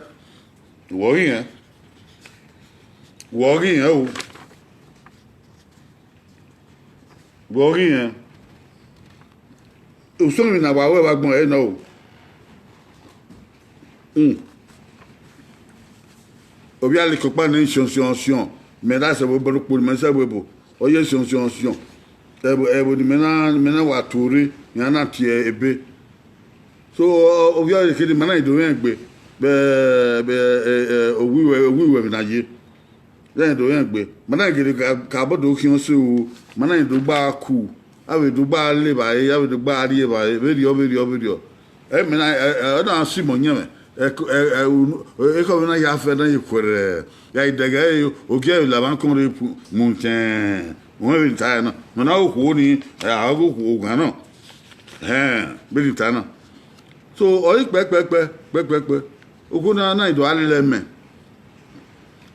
wẹ ọ ghi rẹn, wẹ ọ ghi rẹn o, wẹ ọ ghi rẹn. Usọ emwi ne a wa ru ẹvbo agbọn ẹre nọ o. Hmm. Ovbi alekọkpa ne siọn siọn siọn, mẹ na sẹ vbe obọ ne okpolo, mẹ sẹ vbe ebo, ọ ye siọn siọn siọn. Ẹvbo ẹvbo ne imẹ na, imẹ na wa tuorre, iran na tie ebe. So, ọ- ovbi ọre kherhe, ma na do rẹn egbe vbe vbe owiwẹ owiwẹ vbe na ye. Rẹn do rẹn egbe, ma na gele ka ka bọ do khian ọse o, ma na do gba ku, a vbe do gba le evbare, a vbe do gba rrie evbare, vberriọ vberriọ vberriọ. Ẹ mẹ na ẹ ẹ ọ na si mọ yẹn mwẹ, ẹ ẹ ẹ unu- ekhọe mwẹ na ya fẹ na ye kuẹrẹ, ya i dẹghe ẹre, ogie lavban kọn rre pu- mu tẹn. Wẹ vbe ta na, mẹ na okhuo ni, ẹ a ghe okhuo ghan nọ. Ẹn, vbene I ta na. So, ọ i kpẹkpẹkpẹ kpẹkpẹkpẹ, okhuo na na do a lẹ mẹ,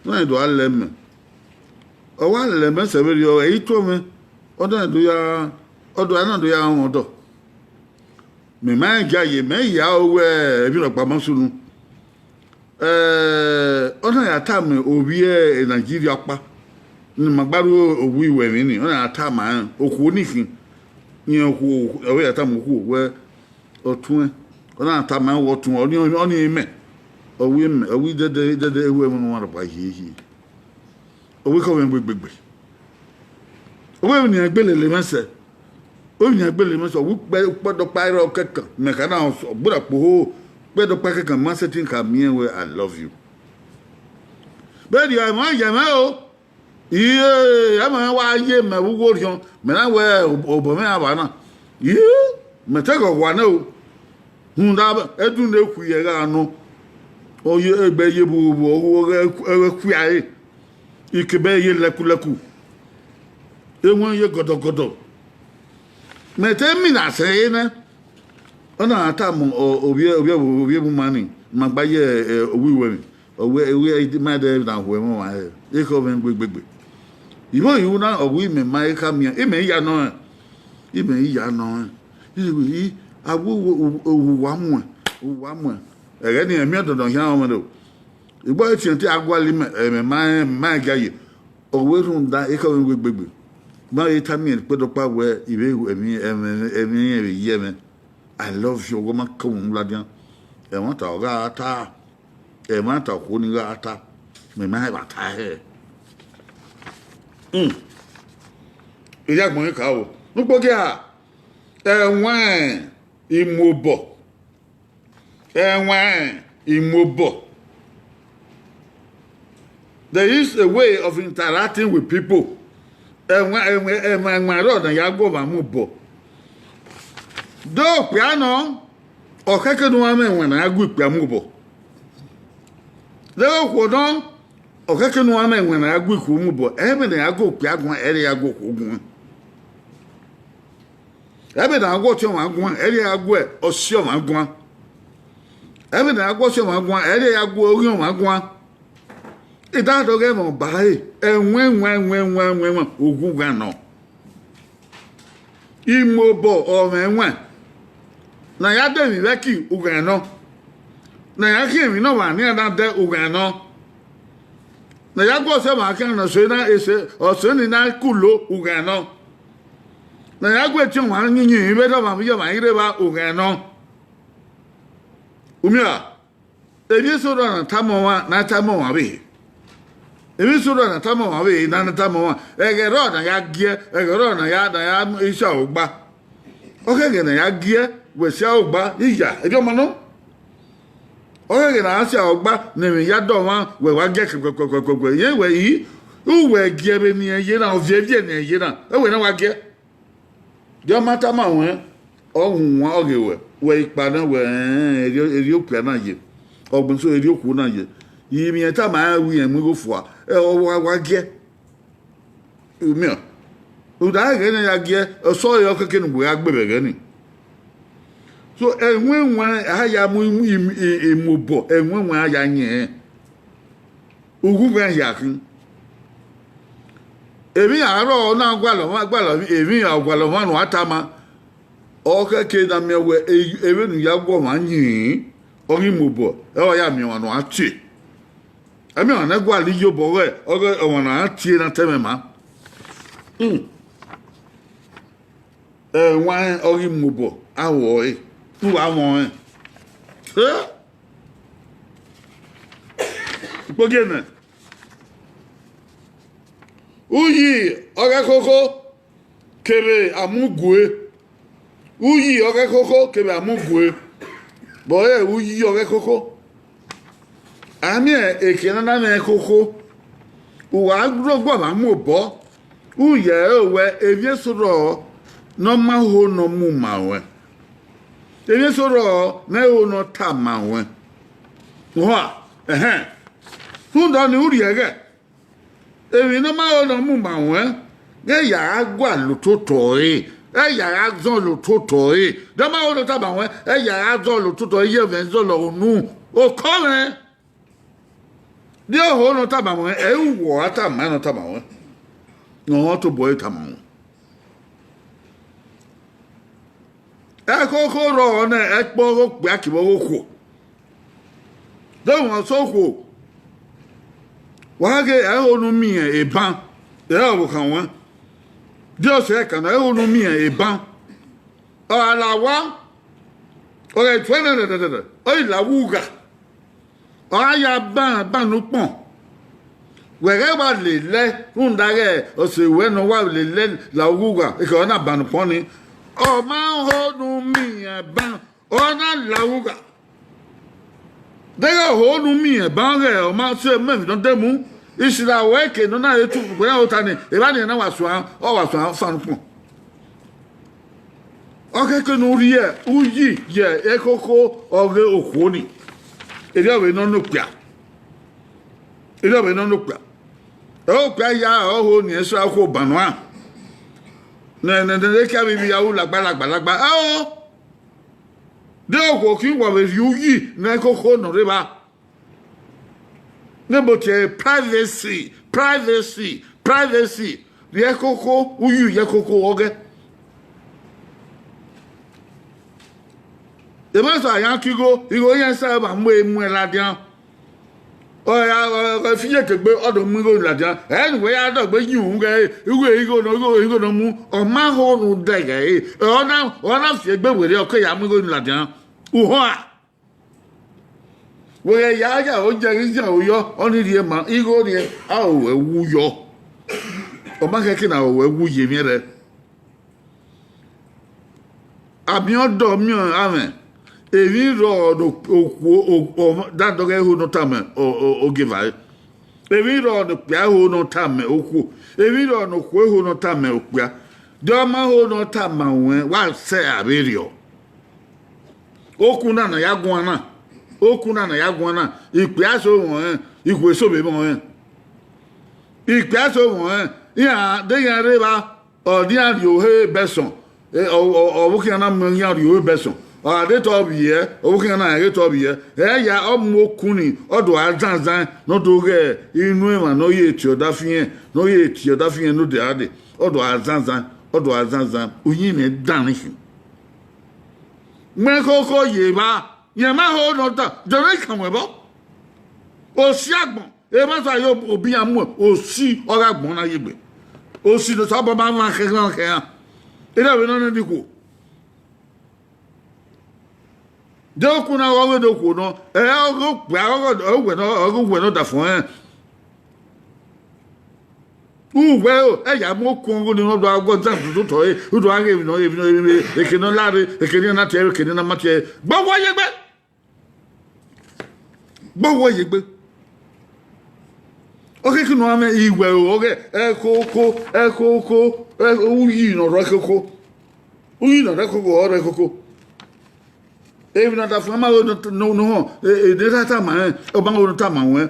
na do a lẹ mẹ. Ọ wa lẹ mẹ sẹ vberriọ, ẹ i tuẹ mwẹ, ọ na do ya, ọ do a na do ya rẹn ọdọ. Mẹ ma rẹn gia ye, mẹ ya ru wẹ emwi rhọkpa ma sunu. Ẹ, ọ na ya tama ovbi e Nigeria ọkpa, ne ima gba ru owiwẹ emwi ni, ọ na ya tama rẹn, okhuo ni khin, rẹn okhuo, ọ ya tama okhuo wẹ, ọtuẹn, ọ na tama rẹn wẹ ọtuẹn, ọnii, ọnii mẹ, ọ wẹ mẹ, ọ wẹ idẹdẹ, idẹdẹ, ewu ẹmwẹ ọmwa rhọkpa hiehiere. Ọ wẹ ekhọe mwẹ gbegbegbe. Ọ wẹ emwi ne iran gbe lele mwẹ sẹ, emwi ne iran gbe lele mwẹ sẹ, ọ wẹ ukpẹ- ukpẹdọkpa rrọọ kẹkan, mẹ kha na ọ gbọdọ kpoho, ukpẹdọkpa kẹkan, ma sẹtin ka miẹn wẹ, I love you. Vberriọ, ẹmwẹ ọ ye mwẹ o. Iye, ẹmwẹ mwẹ wa ye mẹ vbe uwu Orhiọn, mẹ na wẹ obọ mwẹ gha vba na. Iye, mẹ te ghọghọ nẹ o. Rhunmwuda edunna ekhui ẹre gha nọ, ọ ye egbe ye vbe vbe ọghe ẹghẹ khuiare, ikebe ye lẹkulẹku, ewẹn ye gọdọgọdọ. Mẹ te mina sẹ ẹre nẹ, ọ na tama ovbi ovbi ovbi emu ma ni, ma gba ye owiwẹ emwi, ọ wẹ, ọ wẹ ma dẹ na hu ẹmwẹ ọmwa hẹ, ekhọe mwẹ gbegbegbe. Ivbo ru na, ọ wẹ imẹ ma i kha miẹn, imẹ i ya nọ rẹn, imẹ i ya nọ rẹn, I wẹ, I, a wẹ uwa muẹn, uwa muẹn, ẹghẹ ni ẹmwẹ ọdọdọ khian ọmọ do. Igbo ẹre tiẹn te a gualọ imẹ, ẹmwẹ ma rẹn, ma rẹn gia ye. Ọ wẹ rhunmwuda ekhọe mwẹ gbegbegbe, ma vbe tama ẹn ukpẹdọkpa wẹ, I vbe ru emwi, emwi, emwi rẹn vbe ye mwẹ. I love you, ọghe ọ ma ke mu ladian. Ẹmwata ọ gha ta, ẹmwata okhuo ni gha ta, mẹ ma rẹn vbe a ta hẹ. Hmm. I ya gbẹn ka o. Ne ukpogiẹ, ẹwaẹn imobọ. Ẹwaẹn imobọ. There is a way of interacting with people. Ẹwaẹn, ẹwaẹn, ẹwaẹn, ẹwaẹn rrọọ ne a ya gu ọmwa mu obọ. Do okpia nọ, ọ khẹke ne uwa mwẹ ẹwaẹn ne a ya gu ikpia mu obọ. Deghẹ okhuo nọ, ọ khẹke ne uwa mwẹ ẹwaẹn ne a ya gu ikhuo mu obọ. Ẹmwẹ ne a ya gu okpia guan, ẹre a ya gu okhuo guan. Ẹmwẹ ne a ya gu ọtiọnmwa guan, ẹre a ya gu ọsiọnmwa guan. Ẹmwẹ ne a ya gu ọsiọnmwa guan, ẹre a ya gu oghiọnmwa guan. I da dọghe ẹmwẹ ọba ẹre, ẹwaẹn, ẹwaẹn, ẹwaẹn, ẹwaẹn, ẹwaẹn, ẹwaẹn, ughughan nọ. Imobọ ọ mwẹ ẹwaẹn. Ne a ya dẹ emwi vbe ẹki, ughẹn nọ. Ne a ya khian emwi ne ọmwa nian na dẹ, ughẹn nọ. Ne a ya gu ọsẹ ọmwa khian ne ọse na ese, ọse ni na kulo, ughẹn nọ. Ne a ya gu etiọnmwa yinyin vbe dọmwa vbe iye ọmwa i rre evba, ughẹn nọ. Umia, emwi eso rrọọ na tama ọmwa, na tama ọmwa vbe. Emwi eso rrọọ na tama ọmwa vbe, na na tama ọmwa. Ẹghẹ rrọọ na ya giẹ, ẹghẹ rrọọ na ya, na ya sia ogba. Ọ khẹke ne a ya giẹ, wẹ sia ogba, iya, erriọ ọma nọ. Ọ khẹke ne a sia ogba, ne emwi ya dọ ọmwa, wẹ wa giẹ kẹkẹkẹkẹkẹ, yẹn wẹ i, uwẹ giẹ vbene irẹn ye na, ọ viẹ viẹ ne irẹn ye na, ẹ wẹ na wa giẹ. Erriọ ọma tama ruẹn, ọ wu wan ọghe wẹ, wẹ ikpa na wẹ, ẹẹn, erriọ, erriọ okpia na ye. Ọgbẹn so erriọ okhuo na ye. Ivbi ẹn tama rẹn wẹ irẹn mu igho fua, ẹ, ọ wa wa giẹ. U miẹn? Rhunmwuda ẹghẹ ne a ya giẹ, ọ sọrọ ọkẹkẹ ne uwẹ gha gbe vbe ẹghẹ ni. So, ẹwẹn wẹn a ya mu imu, imu, i-, imu obọ, ẹwẹn wẹn a ya yẹn. Ughughan hia khin. Emwi iran rrọọ na gualọ ọmwa, gualọ emwi iran gualọ ọmwa ne uwa tama. Ọ khẹke ne a miẹn wẹ e-, vbene u ya gu ọmwa yin, ọ ghi mu obọ, ẹ wa ya miẹn ọmwa ne uwa tie. Ẹ miẹn ọmwa ne gualọ iyobọ ọghe, ọghe ọmwa ne a tie na tẹmwẹ ma. Hmm. Ẹwaẹn ọ ghi mu obọ, a wọ ẹre, ne uwa mwẹ ọnrẹn. Eh? Ikpogiẹ nẹ, uyi ọghe ẹkhokho kevbe amugue. Uyi ọghe ẹkhokho kevbe amugue. Vbe ọre uyi ọghe ẹkhokho? A miẹn ekiẹ ne a na mwẹ ẹkhokho, uwa rhọkpa ma mu obọ, u ye ẹre wẹ emwi eso rrọọ ne ọ ma ho ne ọ mu ma ruẹn. Emwi eso rrọọ ne ẹho ne ọ tama ruẹn. Uha, ẹhẹn. Rhunmwuda ọnii, u rhie ẹghẹ. Emwi ne ọ ma ho ne ọ mu ma ruẹn, ghẹ ya gha gualọ ototọ ẹre, ẹ ya gha zọlọ ototọ ẹre. De ọ ma ho ne ọ tama ruẹn, ẹ ya gha zọlọ ototọ ẹre, ye ẹmwẹ zọlọ unu, okọ mwẹ. De ọ ho ne ọ tama ruẹn, ẹ i re uwẹ ọ ra tama ne ọ tama ruẹn, ne ọ tobọ ẹre tama ruẹn. Ẹkhokho rrọọ nẹ ẹkpo ọghe okpia kevbe ọghe okhuo. De wọn sẹ okhuo, wa ghe ẹho ne u miẹn eban, ẹ i re ọvbokhan ruẹn. De ọ sẹ ẹkan nọ, ẹho ne u miẹn eban, ọ gha la owa, ọ gha tuẹ nẹdẹdẹdẹ, ọ ghi la uwu ugha. Ọ gha ya ban ban ne ukpọn. Wẹ ghẹ wa lelẹ rhunmwuda ighẹ ọse ruẹ ne ọ wa lelẹ la uwu ugha, ekhọe ọ na ban ne ukpọn ni. Ọ ma ho ne u miẹn eban, ọ na la uwu ugha. Deghẹ ọ ho ne u miẹn eban ghẹ ọ ma sẹ mẹ emwi ne ọ de mu, isila ruẹ ke ne ọ na re tu wẹ ota ni, evba ni na wa suan, ọ wa suan fan ukpọn. Ọ khẹke ne u rhie uyi ye ẹkhokho ọghe okhuo ni. Erriọ vbe ne ọ nọ okpia. Erriọ vbe ne ọ nọ okpia. Ẹ okpia ya ọho ni ẹsẹ okhuo ban nua. Nẹ, nẹ, nẹ, nẹ, kia vbe ivbi ya ru lagba, lagba, lagba. Ẹ o. De okhuo khin wa vbe rhie uyi ne ẹkhokho ne ọ rre evba. Ne bo tie privacy, privacy, privacy. Rhie ẹkhokho, uyi ye ẹkhokho ọghẹ. Emwa sa ya ke igho, igho iran sa ba mu emu ladian. Ọ ya, ọ, ọ, fi ye ke gbe, ọ do mu igho ladian. Ẹ ne uwẹ ya dọgbe yin uhunmwu ghẹ, igho, igho nọ, igho, igho nọ mu, ọ ma ho rhunmwuda ẹghẹ ẹre. Ọ na, ọ na fi egbe werriẹ, ọ ke ya mu igho ladian. Uhọ a. Wẹ ghẹ ya ya ogiẹ ghi zian uyọ, ọnii rhie ma, igho rhie, a ho wẹ wu yọ. Ọ ma khẹke ne a ho wẹ wu ye emwi ẹrrẹ. Amiọdọ miẹn amwẹ, emwi rrọọ ne okhuo, o, o, da dọghe ho ne ọ tama o, o, ogieva ẹre. Emwi rrọọ ne okpia ho ne ọ tama okhuo. Emwi rrọọ ne okhuo ho ne ọ tama okpia. De ọ ma ho ne ọ tama ruẹn, wa sẹ avberriọ. Okhu na ne a ya guan na, okhu na ne a ya guan na, ikpia eso mwẹ ọnrẹn, ikhuo eso vbe mwẹ ọnrẹn. Ikpia eso mwẹ ọnrẹn, iran deghẹ iran rre evba, ọ ne iran rhie ohe bẹsọn, e, ọ, ọ, ọvbokhan na mu iran rhie ohe bẹsọn. Ọ gha de tọ vbiẹ, ọvbokhan na ghe tọ vbiẹ. Ẹ ya, ọ mu okhu ni, ọ do gha zanzan, ne ọ do ghẹ inu emwa ne ọ ye tie ọdafiẹn, ne ọ ye tie ọdafiẹn ne odẹ gha dee, ọ do gha zanzan, ọ do gha zanzan, uyinmwẹ dan ni khin. Mẹ khokho ye evba, rẹn ma ho ne ọ ta, Jọn kan wẹ vbọ. Osi agbọn, emwa sa ye obi iran mu, osi ọ gha gbọn na ye egbe. Osi ne Osanobua ma mwa khẹ, mwa khẹ iran. Erha vbe nọ nene ikhuo. De okhu na ghe ọghe ne okhuo nọ, ẹ ọghe okpia, ọghe uwẹ nọ, ọghe uwẹ nọ da fọn rẹn. Uwẹ o, ẹ ya mu okun ọghe ne ọ do gha gọ dan tutu tọ re, u do gha ghe emwi nọ, emwi nọ, emwi nọ, eke ne ọ la rre, eke ne ọ na tie ẹre, eke ne ọ na ma tie ẹre. Gbe owa ye egbe. Gbe owa ye egbe. Ọ khẹke ne uwa mwẹ iwẹ o, ọghe ẹkhokho, ẹkhokho, ẹ, uyi ne ọ rre ẹkhokho. Uyi ne ọ rre ẹkhokho, ọ rre ẹkhokho. Emwi ne ọdafẹn ma ho ne họn, ne erha tama rẹn, ọ ma ho ne ọ tama ruẹn.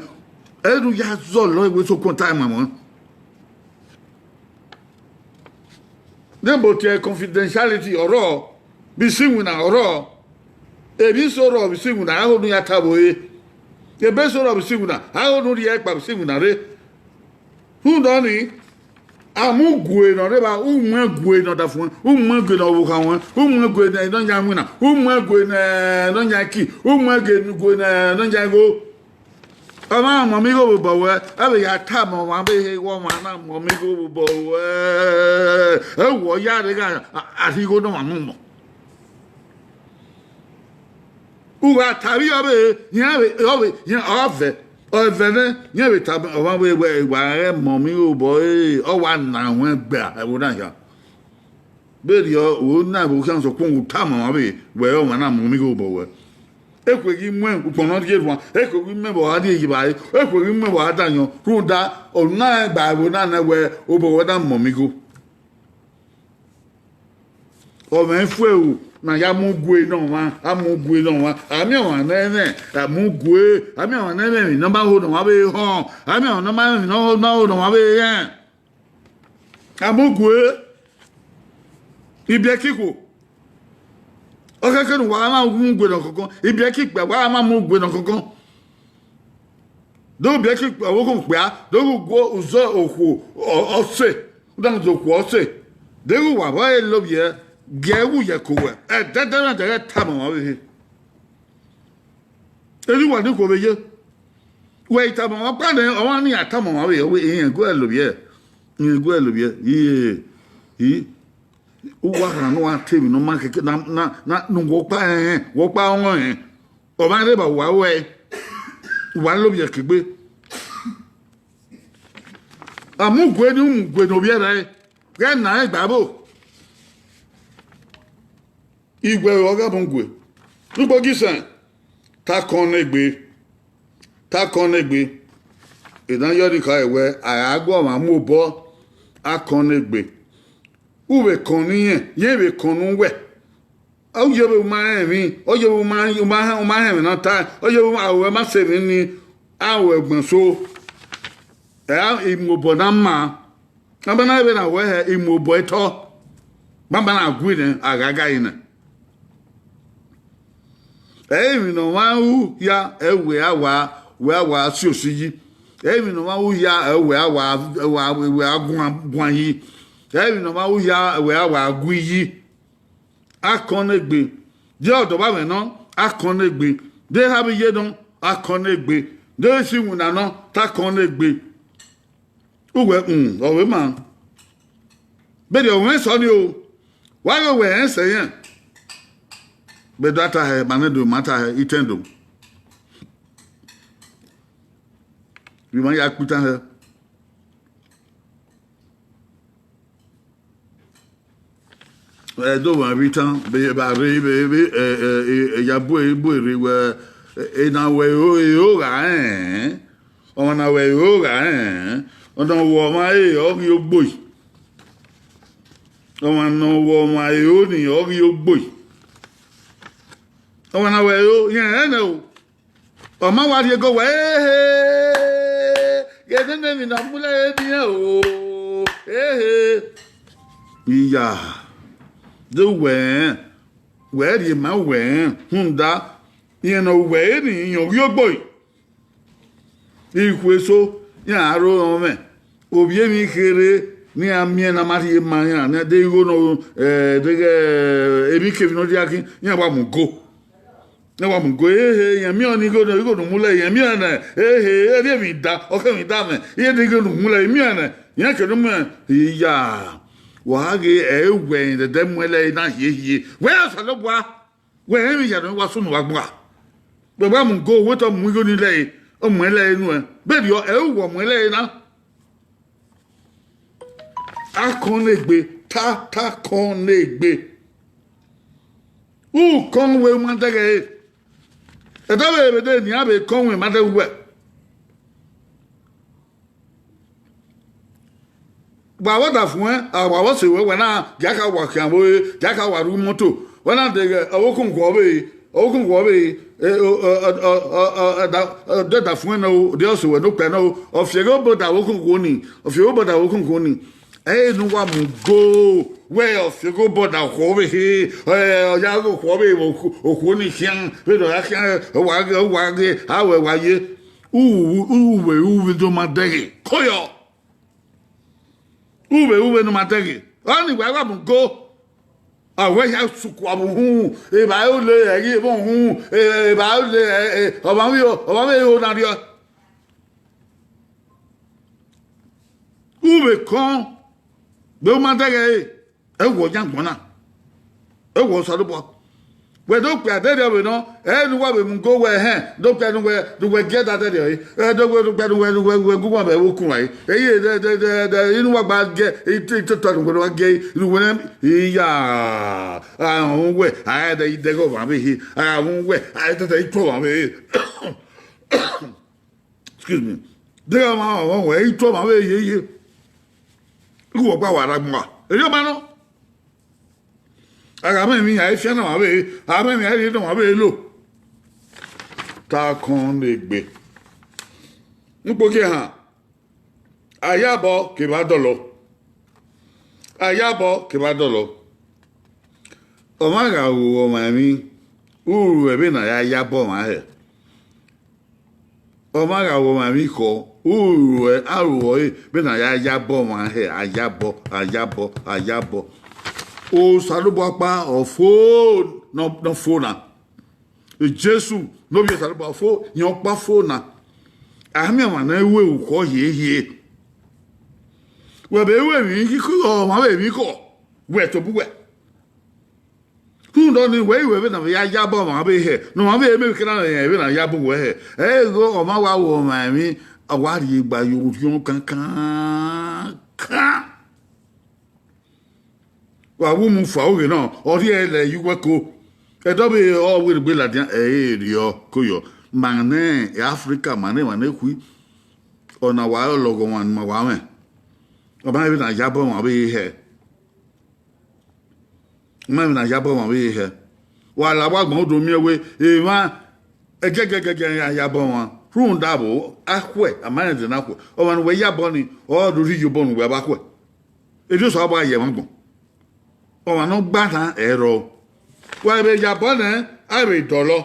Ẹ i re u ya zọlọ wẹ sokpan tama ruẹn. Debo tie confidentiality ọrọ, vbe isi iwinna ọrọ. Emwi eso rrọọ vbe isi iwinna, a ho ne u ya ta vbe ore. Ebe eso rrọọ vbe isi iwinna, a ho ne u rhie ẹkpa vbe isi iwinna rre. Rhunmwuda ọnii, a mu gue ne ọ rre evba, u mu gue ne ọdafẹn, u mu gue ne ọvbokhan ruẹn, u mu gue ne nọ yan iwinna, u mu gue ne nọ yan iki, u mu gue ne nọ yan igho. Ọmwa na mọ ọmọ igho vbe obọ ruẹ, ẹ vbe ya tama ọmwa vbe he wẹ ọmwa na mọ ọmọ igho vbe obọ ruẹ, ẹ wẹ ọ ya rre gha a rhie igho ne ọmwa mu mọ. U gha ta vbe ọ vbe, iran vbe, ọ vbe, iran ọ vẹ, ọ vẹ nẹ, iran vbe ta ọmwa vbe wẹ wa rẹ mọ ọmọ igho vbe obọ ẹre, ọ wa na ruẹn gbe ẹvbo na hia. Vberriọ, u na vbe okhian sokpan u tama ọmwa vbe wẹ ọmwa na mọ ọmọ igho vbe obọ ruẹ. Ekhue ghi mu ukpọn ne ọ rhie erhuan, ekhue ghi mu ẹvbo a rhie ye evbare, ekhue ghi mu ẹvbo a da ayọn, rhunmwuda, ọ na rẹn gba ẹvbo na nẹ wẹ obọ ruẹ na mọ ọmọ igho. Ọ mwẹ ifuẹro ne a ya mu gue ne ọmwa, a mu gue ne ọmwa, a miẹn ọmwa ne ẹmwẹ, a mu gue, a miẹn ọmwa ne ẹmwẹ emwi ne ọ ma ho ne ọmwa vbe họn, a miẹn ọmwa ne ọ ma emwi ne ọ ho ne ọmwa vbe rẹn. A mu gue, ibiẹka ikhuo, ọ khẹke ne uwa ma mu gue ne ọkọnkọn, ibiẹka ikpia wa ma mu gue ne ọkọnkọn. Do ibiẹka ikpia ọvbokhan okpia, do gu gue uzọ okhuo ọ- ọse, u da zẹ okhuo ọse, deghẹ uwa vbe ọre lovbiẹ, gie ẹwu ye ẹko ruẹ, ẹdẹdẹmwẹdẹ ghẹ tama ọmwa vbe he. Erha uwa ni khuo vbe ye. Wẹ i tama ọmwa ọkpa nẹ, ọmwa ni a tama ọmwa vbe ye, wẹ irẹn gu ẹre lovbiẹ, irẹn gu ẹre lovbiẹ, i, i, uwa khara ne uwa te emwi ne ọ ma kẹkẹ na, na, na, ne uwẹ ọkpa rẹn, wẹ ọkpa ọnrẹn, ọ ma rre evba uwa ruẹ, uwa lovbiẹ ke egbe. A mu gue ne u mu gue ne ovbi ẹre, ghẹ na rẹn gba ẹvbo. Iwẹ ọre ọ gha mu gue. Ugbo gisẹn, ta kọn ne egbe, ta kọn ne egbe. Edan yọ rhie khare wẹ, a gha gu ọmwa mu obọ, a kọn ne egbe. U vbe kọn ne irẹn, irẹn vbe kọn ne uwẹ. Ọ ye vbe u ma rẹn emwi, ọ ye vbe u ma, u ma, u ma rẹn emwi ne ọ ta, ọ ye vbe aro ruẹ ma sẹ emwi ni, a ru ẹgbẹn so. Ẹ, imobọ na ma. Banbanna vbe na wẹ hẹ imobọ etọ. Banbanna gu nẹ, a gha ga nẹ. Ẹ i re emwi ne ọmwa ru hia, ẹ wẹ a wa, wẹ a wa si osi yi. Ẹ i re emwi ne ọmwa ru hia, ẹ wẹ a wa, ẹ wa, wẹ a guan, guan yi. Ẹ i re emwi ne ọmwa ru hia, ẹ wẹ a wa gu yi. Akọn ne egbe, de ọdọ vbe nọ, akọn ne egbe, de erha vbe iye nọ, akọn ne egbe, de isi iwinna nọ, te akọn ne egbe. Uwẹ, um, ọ vbe ma. Vbene ọ mwẹ sẹ ọnii o, wa ghe wẹ rẹn sẹ yẹn. Vbe do a ta hẹ, ma nẹ do, ma ta hẹ, itẹn do. Vbe ima ya kpe itan hẹ. Ẹdẹ ọmwa vbe itan, vbe, vbe a rre, vbe, vbe, ẹ, ẹ, ẹ, ẹ ya bu, bu erre wẹ, ẹ, ena wẹ ero, ero gha rẹn, ọmwa na wẹ ero gha rẹn, ọna wẹ ọmwa ẹre ọ ghi ogboi. Ọmwa ne ọ wẹ ọmwa ero ni, ọ ghi ogboi. Ọmwa na wẹ ero, irẹn rẹn nẹ o. Ọ ma wa rhie ego wẹ, ehe, ghẹ nene emwi ne ọ mu lẹre ne irẹn o, ehe. Iya, de wẹ rẹn, wẹ rhie ma wẹ rẹn, rhunmwuda, irẹn ne ọ wẹ ẹre ni, irẹn ọ ghi ogboi. Ikhuo eso, iran aro rọnmwẹ, ovbi emwi kherhe ne iran miẹn ne a ma rhie ma iran, ne de igho nọ, eh, deghẹ, eh, emwi kevbe ne ọ dia khin, iran wa mu go. Iran wa mu go, ehe, irẹn miẹn ọnii igho nọ, igho ne u mu lẹre, irẹn miẹn nẹ, ehe, erriọ emwi da, ọ khẹ emwi da mwẹ, irẹn de igho ne u mu lẹre, irẹn miẹn nẹ, irẹn kẹ ne u mu, iya, wa ghe ẹ i wẹ ẹdẹdẹ mu ẹlẹre na hiehie, wẹ ya Osanobua. Wẹ rẹn emwi hia ne wa sunu vbe agbọn. Wẹ wa mu go, wẹ te ọ mu igho ni lẹre, ọ mu ẹlẹre nuẹn. Vberriọ, ẹ i re uwẹ ọ mu ẹlẹre na. Akọn ne egbe, ta, ta kọn ne egbe. U kọn wẹ u ma dẹghe ẹre. Ẹdẹ vbe vbe de nian vbe kọn wẹ ma dẹghe uwẹ. Wa vbe ọdafẹn, a wa vbe ọse ruẹ, wẹ na, dia ka wa khian vbe ore, dia ka wa ru imoto, wẹ na deghẹ ọvbokhan ọvbehe, Okhunkhu ọvbehe, dẹdafuẹn nọ o, de ọse wẹ ne okpia nọ o, ọ fieghe obọ da vbe okhunkhu ni, ọ fieghe obọ da vbe okhunkhu ni. Ẹre ne uwa mu go, wẹ ọ fieghe obọ da okhuo ọvbehe, ọ ya ghe okhuo ọvbehe vbe okhuo ni khian, vbene ọ ya khian, wa ghe, wa ghe, a wẹ wa ye, u vbe ru vbe ne ọ ma dẹghe, koyọ. U vbe ru vbe ne ọ ma dẹghe. Ọnii wa gha mu go. A wẹ ya sukua vbe uhunmwu, evbare ole ẹre vbe uhunmwu, evbare ole ọmwa vbe, ọmwa vbe ho na rriọ. U vbe kọn, vbe u ma dẹghe ẹre, ẹ wọ yan agbọn na, ẹ wọ Osanobua. Wẹ do kpia dẹrriọ vbe nọ, ẹ ne uwa vbe mu go wẹ hẹn, do kpia ne uwẹ, ne uwẹ gie da dẹrriọ ẹre, ẹ do wẹ, do kpia ne uwẹ, ne uwẹ, uwẹ gu uwa vbe ẹvbo kun ẹre, ẹ i re dẹ, dẹ, dẹ, dẹ, inu uwa gba gie, itotọ ne uwẹ ne uwa gie, ne uwẹ nẹ, iya, a rhunmwu wẹ, a i dẹ, i dẹghe ọmwa vbe ehe, a rhunmwu wẹ, a i dẹdẹ, i tuẹ ọmwa vbe ehe. Excuse me. Deghe ọmwa, ọmwa wẹ, i tuẹ ọmwa vbe ehe, ye, ye. Igho ọkpa wa rre agbọn uwa. Erriọ ma nọ. A gha mwẹ emwi, a i fian ne ọmwa vbe, a mwẹ emwi, a i rhie ne ọmwa vbe lo. Ta kọn ne egbe. Ukpogiẹ họn, ayabọ kevbe adọlọ. Ayabọ kevbe adọlọ. Ọmwa gha ru ọmwa emwi, u ru ẹre vbene a ya yabọ ọmwa hẹ. Ọmwa gha ru ọmwa emwi khọ, u ru ẹre, a ru ẹre vbene a ya yabọ ọmwa hẹ, ayabọ, ayabọ, ayabọ. Osanobua ọkpa ọ fo, ne ọ, ne ọ fo na. Jesu ne ovbi Osanobua fo, rẹn ọkpa fo na. A miẹn ọmwa ne ru erukhọ hiehie. Wẹ vbe ru emwi khikhọ, ọmwa vbe emwi khọ, wẹ tobọ uwẹ. Rhunmwuda ọnii, wẹ i ru ẹre vbene a vbe ya yabọ ọmwa vbe hẹ, ne ọmwa vbe miẹn emwi kherha rẹn vbene a yabọ uwẹ hẹ. Ẹghẹ ọmwa wa ru ọmwa emwi, a wa rhie gba ye orhiọn kankan. Wa wu mu fua oghe nọ, ọ rhie lẹ ye uwu ẹko. Ẹdẹ ọvbehe ọ wegbe ladian, ẹ i re erriọ koyọ. Ma nẹ Africa, ma nẹ emwa ne khui, ọna wa re ọlọghọmwa ne ima wa mwẹ. Ọ ma rẹn vbene a yabọ ọmwa vbe hẹ. Ọ ma rẹn vbene a yabọ ọmwa vbe hẹ. Wa la vbe agbọn do miẹn wẹẹ emwa ẹgẹgẹgẹgẹ iran yabọ ọmwa. Rhunmwuda vbo, a khuẹ, a ma rẹn ẹdẹ ne a khuẹ. Ọmwa ne uwẹ yabọ nii, ọ do rhie iyobọ ne uwẹ vbe a khuẹ. Erriọ Osanobua ye emwa agbọn. Ọmwa ne ọ gba na, ẹ rrọọ. Wa vbe yabọ nẹ, a vbe dọlọ.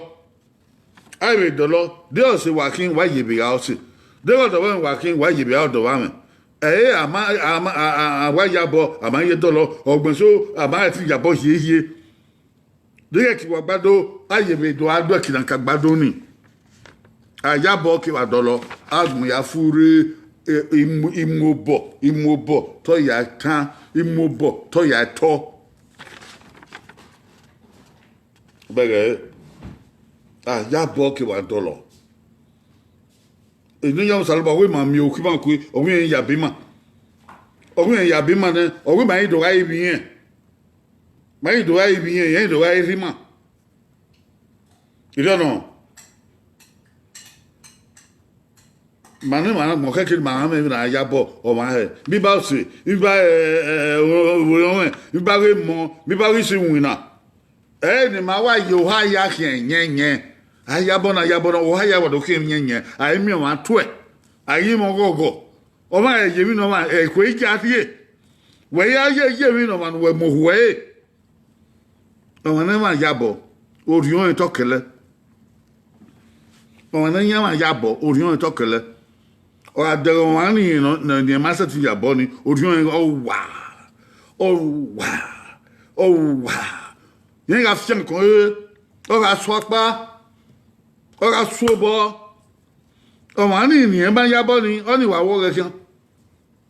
A vbe dọlọ, de ọse wa khin, wa ye vbe gha ọse. De ọdọ mwẹ wa khin, wa ye vbe gha ọdọ mwẹ. Ẹre a ma, a ma, a, a, a wa yabọ, a ma ye dọlọ, ọgbẹn eso, a ma ẹtin yabọ hiehie. Deghẹ ke wa gba do, a ye vbe do, a do ẹki na ka gba do ni. Ayabọ kevbe adọlọ, agbọn ya furre, e, imu-, imuobọ, imuobọ, te ọ ya tan, imuobọ, te ọ ya tọ. Bẹghe, ayabọ kevbe adọlọ. Eni yan Osanobua wẹ ma miẹn okhuo ima kue, ọ wẹ irẹn yabọ ima. Ọ wẹ irẹn yabọ ima nẹ, ọ wẹ ima i do gha ivbi irẹn. Ma i do gha ivbi irẹn, irẹn i do gha rhie ima. Erriọ nọ. Ma ne emwa na gbọn khẹke ne ma mwẹ vbene a ya bọ ọmwa hẹ. Biba ọse, biba, ẹ, ẹ, ẹ, ẹ, ọmwẹ, biba ghe emọ, biba ghe isiwinna. Ẹ ne ma wa ye oha ya khian yẹnyẹn. A ya bọ na, ya bọ na, oha ya wa do khian yẹnyẹn. A i miẹn ọmwa tuẹ. A i mwẹ ọghọghọ. Ọmwa ẹ ye emwi ne ọmwa, ẹ khue igia rhie. Wẹ ya ye, ye emwi ne ọmwa ne uwẹ mu ohu ẹre. Ọmwa ne ẹmwẹ ya bọ, orhiọn ọnrẹn tọ kẹlẹ. Ọmwa ne ẹmwẹ ya bọ, orhiọn ọnrẹn tọ kẹlẹ. Ọ gha dẹghe ọmwa ni, ne, ne, ne ma sẹtin ya bọ ni, orhiọn ọnrẹn ọ wa, ọ wa, ọ wa. Irẹn gha fian kọn re, ọ gha su ọkpa, ọ gha su obọ. Ọmwa ni ne irẹn ma ya bọ ni, ọnii wa wọ ọghẹ khian.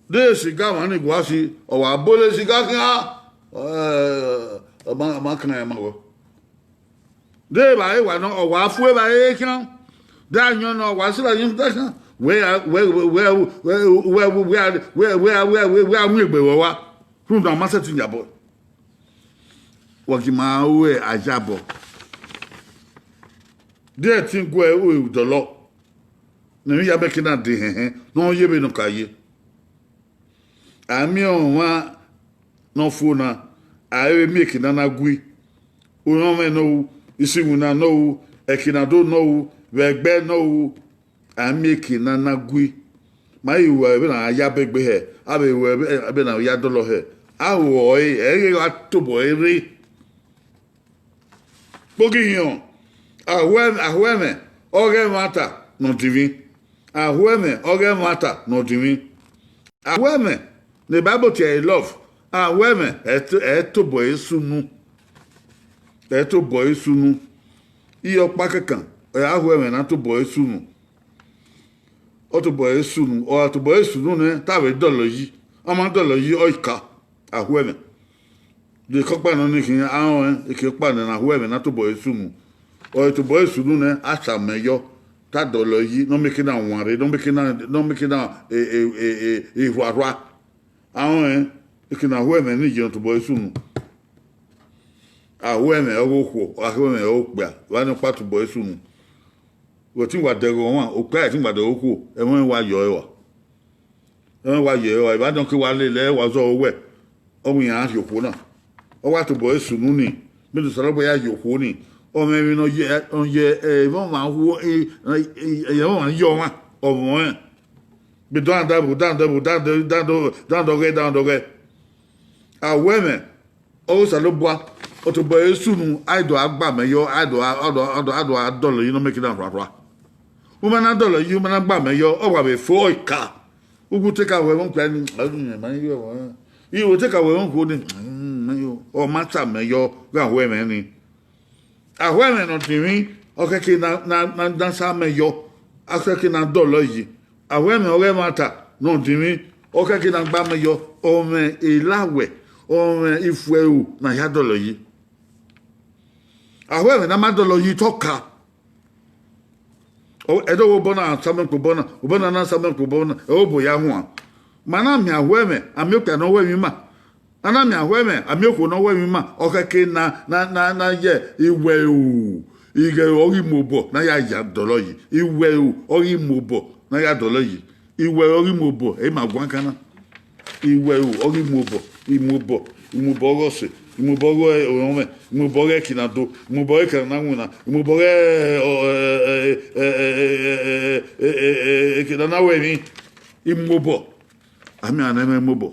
De siga ọmwa ni gua si, ọ wa bọle siga khian, ẹ, ọ ma, ọ ma kan ẹre ma wẹ. De evbare wa nọ, ọ wa fu evbare khian. De ayọn nọ, ọ wa sẹ ayọn da khian. Wẹ a, wẹ, wẹ, wẹ, wẹ, wẹ, wẹ, wẹ, wẹ, wẹ, wẹ, wẹ, wẹ a mu egbe vbe ọwa. Rhunmwuda ọ ma sẹtin ya bọ. Wa gi ma ru ayabọ. De ẹtin guẹ ru dọlọ. Ne emwi ya mẹ ke na de hẹnhẹn, ne ọ ye vbene ọ ka ye. A miẹn ọmwa ne ọ fo na, a i vbe miẹn eke na na gui. Orhiọn mwẹ ne ọ ru, Isiwinna ne ọ ru, ẹki ne a do ne ọ ru, vbe ẹgbẹ ne ọ ru, a miẹn eke ne a na gui. Ma i ru ẹre vbene a ya bẹgbe hẹ, a vbe ru ẹre vbene a ya dọlọ hẹ. A ru ọre, ẹ i gha tobọ ẹre rre. Kpogiriọn, aho ẹmwẹ ọghe ẹmwata ne ọ dinmwi. Aho ẹmwẹ ọghe ẹmwata ne ọ dinmwi. Aho ẹmwẹ ne Bible tie ẹre love, aho ẹmwẹ ẹ i tobọ ẹre sunu. Ẹ i tobọ ẹre sunu. Iye ọkpa kẹkan, aho ẹmwẹ ne a tobọ ẹre sunu. Ọ tobọ ẹre sunu, ọ gha tobọ ẹre sunu nẹ, te a vbe dọlọ yi. Ọ ma dọlọ yi, ọ i ka, aho ẹmwẹ. Dekọ ọkpa nọ ni khin, a rẹn eke ọkpa nẹ ne aho ẹmwẹ ne a tobọ ẹre sunu. Ọ gha tobọ ẹre sunu nẹ, a sa amẹ yọ, te a dọlọ yi, ne ọ miẹn eke na wanre, ne ọ miẹn eke na, ne ọ miẹn eke na, e, e, e, e, e rhuarhua. A rẹn eke ne aho ẹmwẹ ni ye ne ọ tobọ ẹre sunu. Aho ẹmwẹ ọghe okhuo, aho ẹmwẹ ọghe okpia, vbe a nọ ọkpa tobọ ẹre sunu. Wẹ te wa dẹghe ọmwa, okpia te wa dẹghe okhuo, ẹmwẹ wa yọ ẹre rua. Ẹmwẹ wa yọ ẹre rua, evba nọ ke wa lele ẹre wa zọ wẹ, ọ wẹ iran rhie okhuo na. Ọ wa tobọ ẹre sunu ni, vbene Osanobua ya ye okhuo ni, ọ mwẹ emwi ne ọ ye, ọ ye, eh, ẹmwẹ ọmwa okhuo, eh, eh, eh, ẹmwẹ ọmwa ye ọmwa, ọ mwẹ ọnrẹn. Be dan da bu, dan da bu, dan da, dan da, dan da ọghẹ, dan da ọghẹ. Aho ẹmwẹ, ọghe Osanobua, ọ tobọ ẹre sunu, a i do a gba amẹ yọ, a i do a, a do, a do, a do a dọlọ yi ne ọ miẹn eke na rhuarhua. U ma na dọlọ yi, u ma na gba amẹ yọ, ọ wa vbe fo, ọ i ka. Uwu te ka wẹ vbe okpia ni, ma yo ẹmwẹ. Iwo te ka wẹ vbe okhuo ni, mm, ma yo. Ọ ma ta amẹ yọ, gha ho ẹmwẹ ni. Aho ẹmwẹ ne ọ dinmwi, ọ khẹke na, na, na, na sa amẹ yọ, ọ khẹke na dọlọ yi. Aho ẹmwẹ ọghe ẹmwata ne ọ dinmwi, ọ khẹke na gba amẹ yọ, ọ mwẹ elawẹ, ọ mwẹ ifuẹro ne a ya dọlọ yi. Aho ẹmwẹ ne a ma dọlọ yi te ọ ka. Ọ, ẹdẹ ọghe obọ na sa amẹ kpo obọ na, obọ na na sa amẹ kpo obọ na, ẹ i re obọ ya huan. Ma na miẹn aho ẹmwẹ, a miẹn okpia ne ọ ho ẹmwẹ ima. A na miẹn aho ẹmwẹ, a miẹn okhuo ne ọ ho ẹmwẹ ima, ọ khẹke na, na, na, na ye iwẹro, ighẹ ọghe imobọ ne a ya ya dọlọ yi, iwẹro ọghe imobọ ne a ya dọlọ yi, iwẹro ọghe imobọ, ẹ i ma guan kan na. Iwẹro ọghe imobọ, imobọ, imobọ ọghe ọse, imobọ ọghe ọmwẹ, imobọ ọghe ẹki na do, imobọ ọghe ẹki na winna, imobọ ọghe, ọ, ẹ, eke ne a na ru emwi, imobọ. A miẹn ne ẹmwẹ imobọ.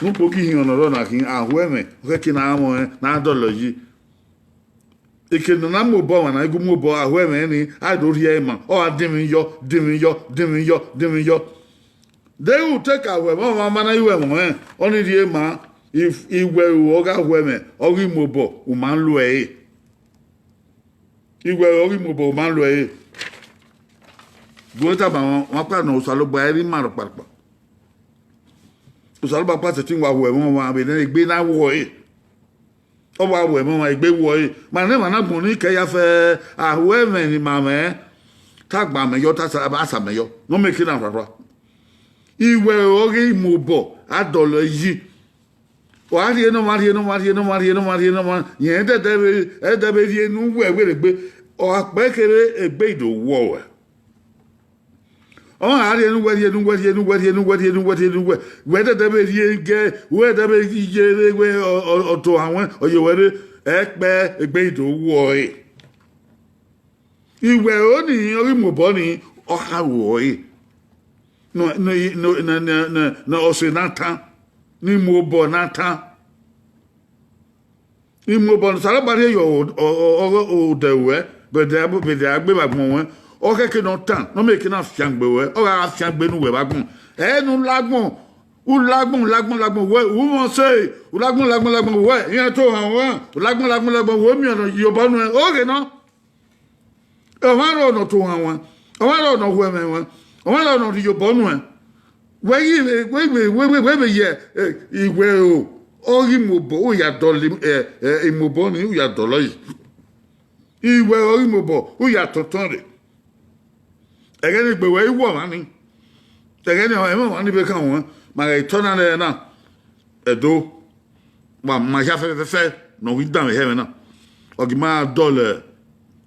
Ne ukpogihiọn ne ọ rrọọ na khin, aho ẹmwẹ, ọ khẹke ne a mwẹ ọnrẹn, ne a dọlọ yi. Eke ne a na mu obọ ọmwa na, i gu mu obọ aho ẹmwẹ ni, a do rhie ẹre ma, ọ gha dinmwi yọ, dinmwi yọ, dinmwi yọ, dinmwi yọ. Deghẹ u te ka ho ẹmwẹ ọmwa ma na ru ẹmwẹ ọnrẹn, ọnii rhie ma, i, iwẹro ọghe aho ẹmwẹ, ọghe imobọ, u ma lo ẹre. Iwẹro ọghe imobọ, u ma lo ẹre. Gu ẹre tama ọmwa, ọmwa ọkpa ne Osanobua i re ima rhọkparhọkpa. Osanobua ọkpa sẹtin wa ho ẹmwẹ ọmwa vbe ne egbe na ru ẹre. Ọ wa ho ẹmwẹ ọmwa egbe ru ẹre. Ma ne emwa na gbọn ni kẹ ya fẹ, aho ẹmwẹ ne ima mwẹ, te a gba amẹ yọ, te a sa, a sa amẹ yọ, ne ọ miẹn eke na rhuarhua. Iwẹro ọghe imobọ, a dọlọ yi. Ọ gha rhie ne ọmwa, rhie ne ọmwa, rhie ne ọmwa, rhie ne ọmwa, rhie ne ọmwa, rẹn dẹdẹ vbe, ẹdẹ vbe rhie ne uwẹ vbe rhie egbe, ọ gha kpẹe kevbe egbe i do wu ruẹ. Ọ gha rhie ne uwẹ, rhie ne uwẹ, rhie ne uwẹ, rhie ne uwẹ, rhie ne uwẹ, rhie ne uwẹ, wẹ dẹdẹ vbe rhie gẹ, wẹ dẹdẹ vbe ye vbe wẹ ọ, ọ, ọ to hanwẹ, ọ ye wẹ rre, ẹ kpẹe egbe i do wu ruẹ. Iwẹro ni ọghe imobọ ni, ọ kha ru ẹre. Ne, ne, ne, ne, ne, ne, ne ọse na tan, ne imobọ na tan. Imobọ ne Osanobua rhie yọ ọ, ọ, ọ, ọ, odẹ ruẹ, vbe ẹdẹ, vbe ẹdẹ a gbe vbe agbọn ruẹ, ọ khẹke ne ọ tan, ne ọ miẹn eke na fiangbe ruẹ, ọ gha fiangbe ne uwẹ vbe agbọn. Ẹ ne u la agbọn, u la agbọn, u la agbọn, u la agbọn, wẹ, u mwẹ ọse, u la agbọn, u la agbọn, u la agbọn, wẹ, iran to ohan ruẹ, u la agbọn, u la agbọn, u la agbọn, wẹ, miẹn ọnọ ye obọ nuẹn, oghe nọ. Ọmwa rrọọ ne ọ to ohan ruẹn, ọmwa rrọọ ne ọ ho ẹmwẹ ruẹn, ọmwa rrọọ ne ọ rhie obọ nuẹn. Wẹ ghi vbe, wẹ vbe, wẹ vbe, wẹ vbe ye, eh, iwẹro ọghe imobọ, u ya dọlọ, eh, eh, imobọ ni, u ya dọlọ yi. Iwẹro ọghe imobọ, u ya tọntọn rre. Ẹghẹ ne egbe ruẹ i wu ọmwa ni. Ẹghẹ ne ẹmwẹ ọmwa ni vbe khan ruẹn, ma ghẹ tọ na nẹ na. Ẹdo, wa ma hia fẹfẹfẹ ne ọ ghi danmwehọ ẹmwẹ na. Ọ ghi ma dọlọ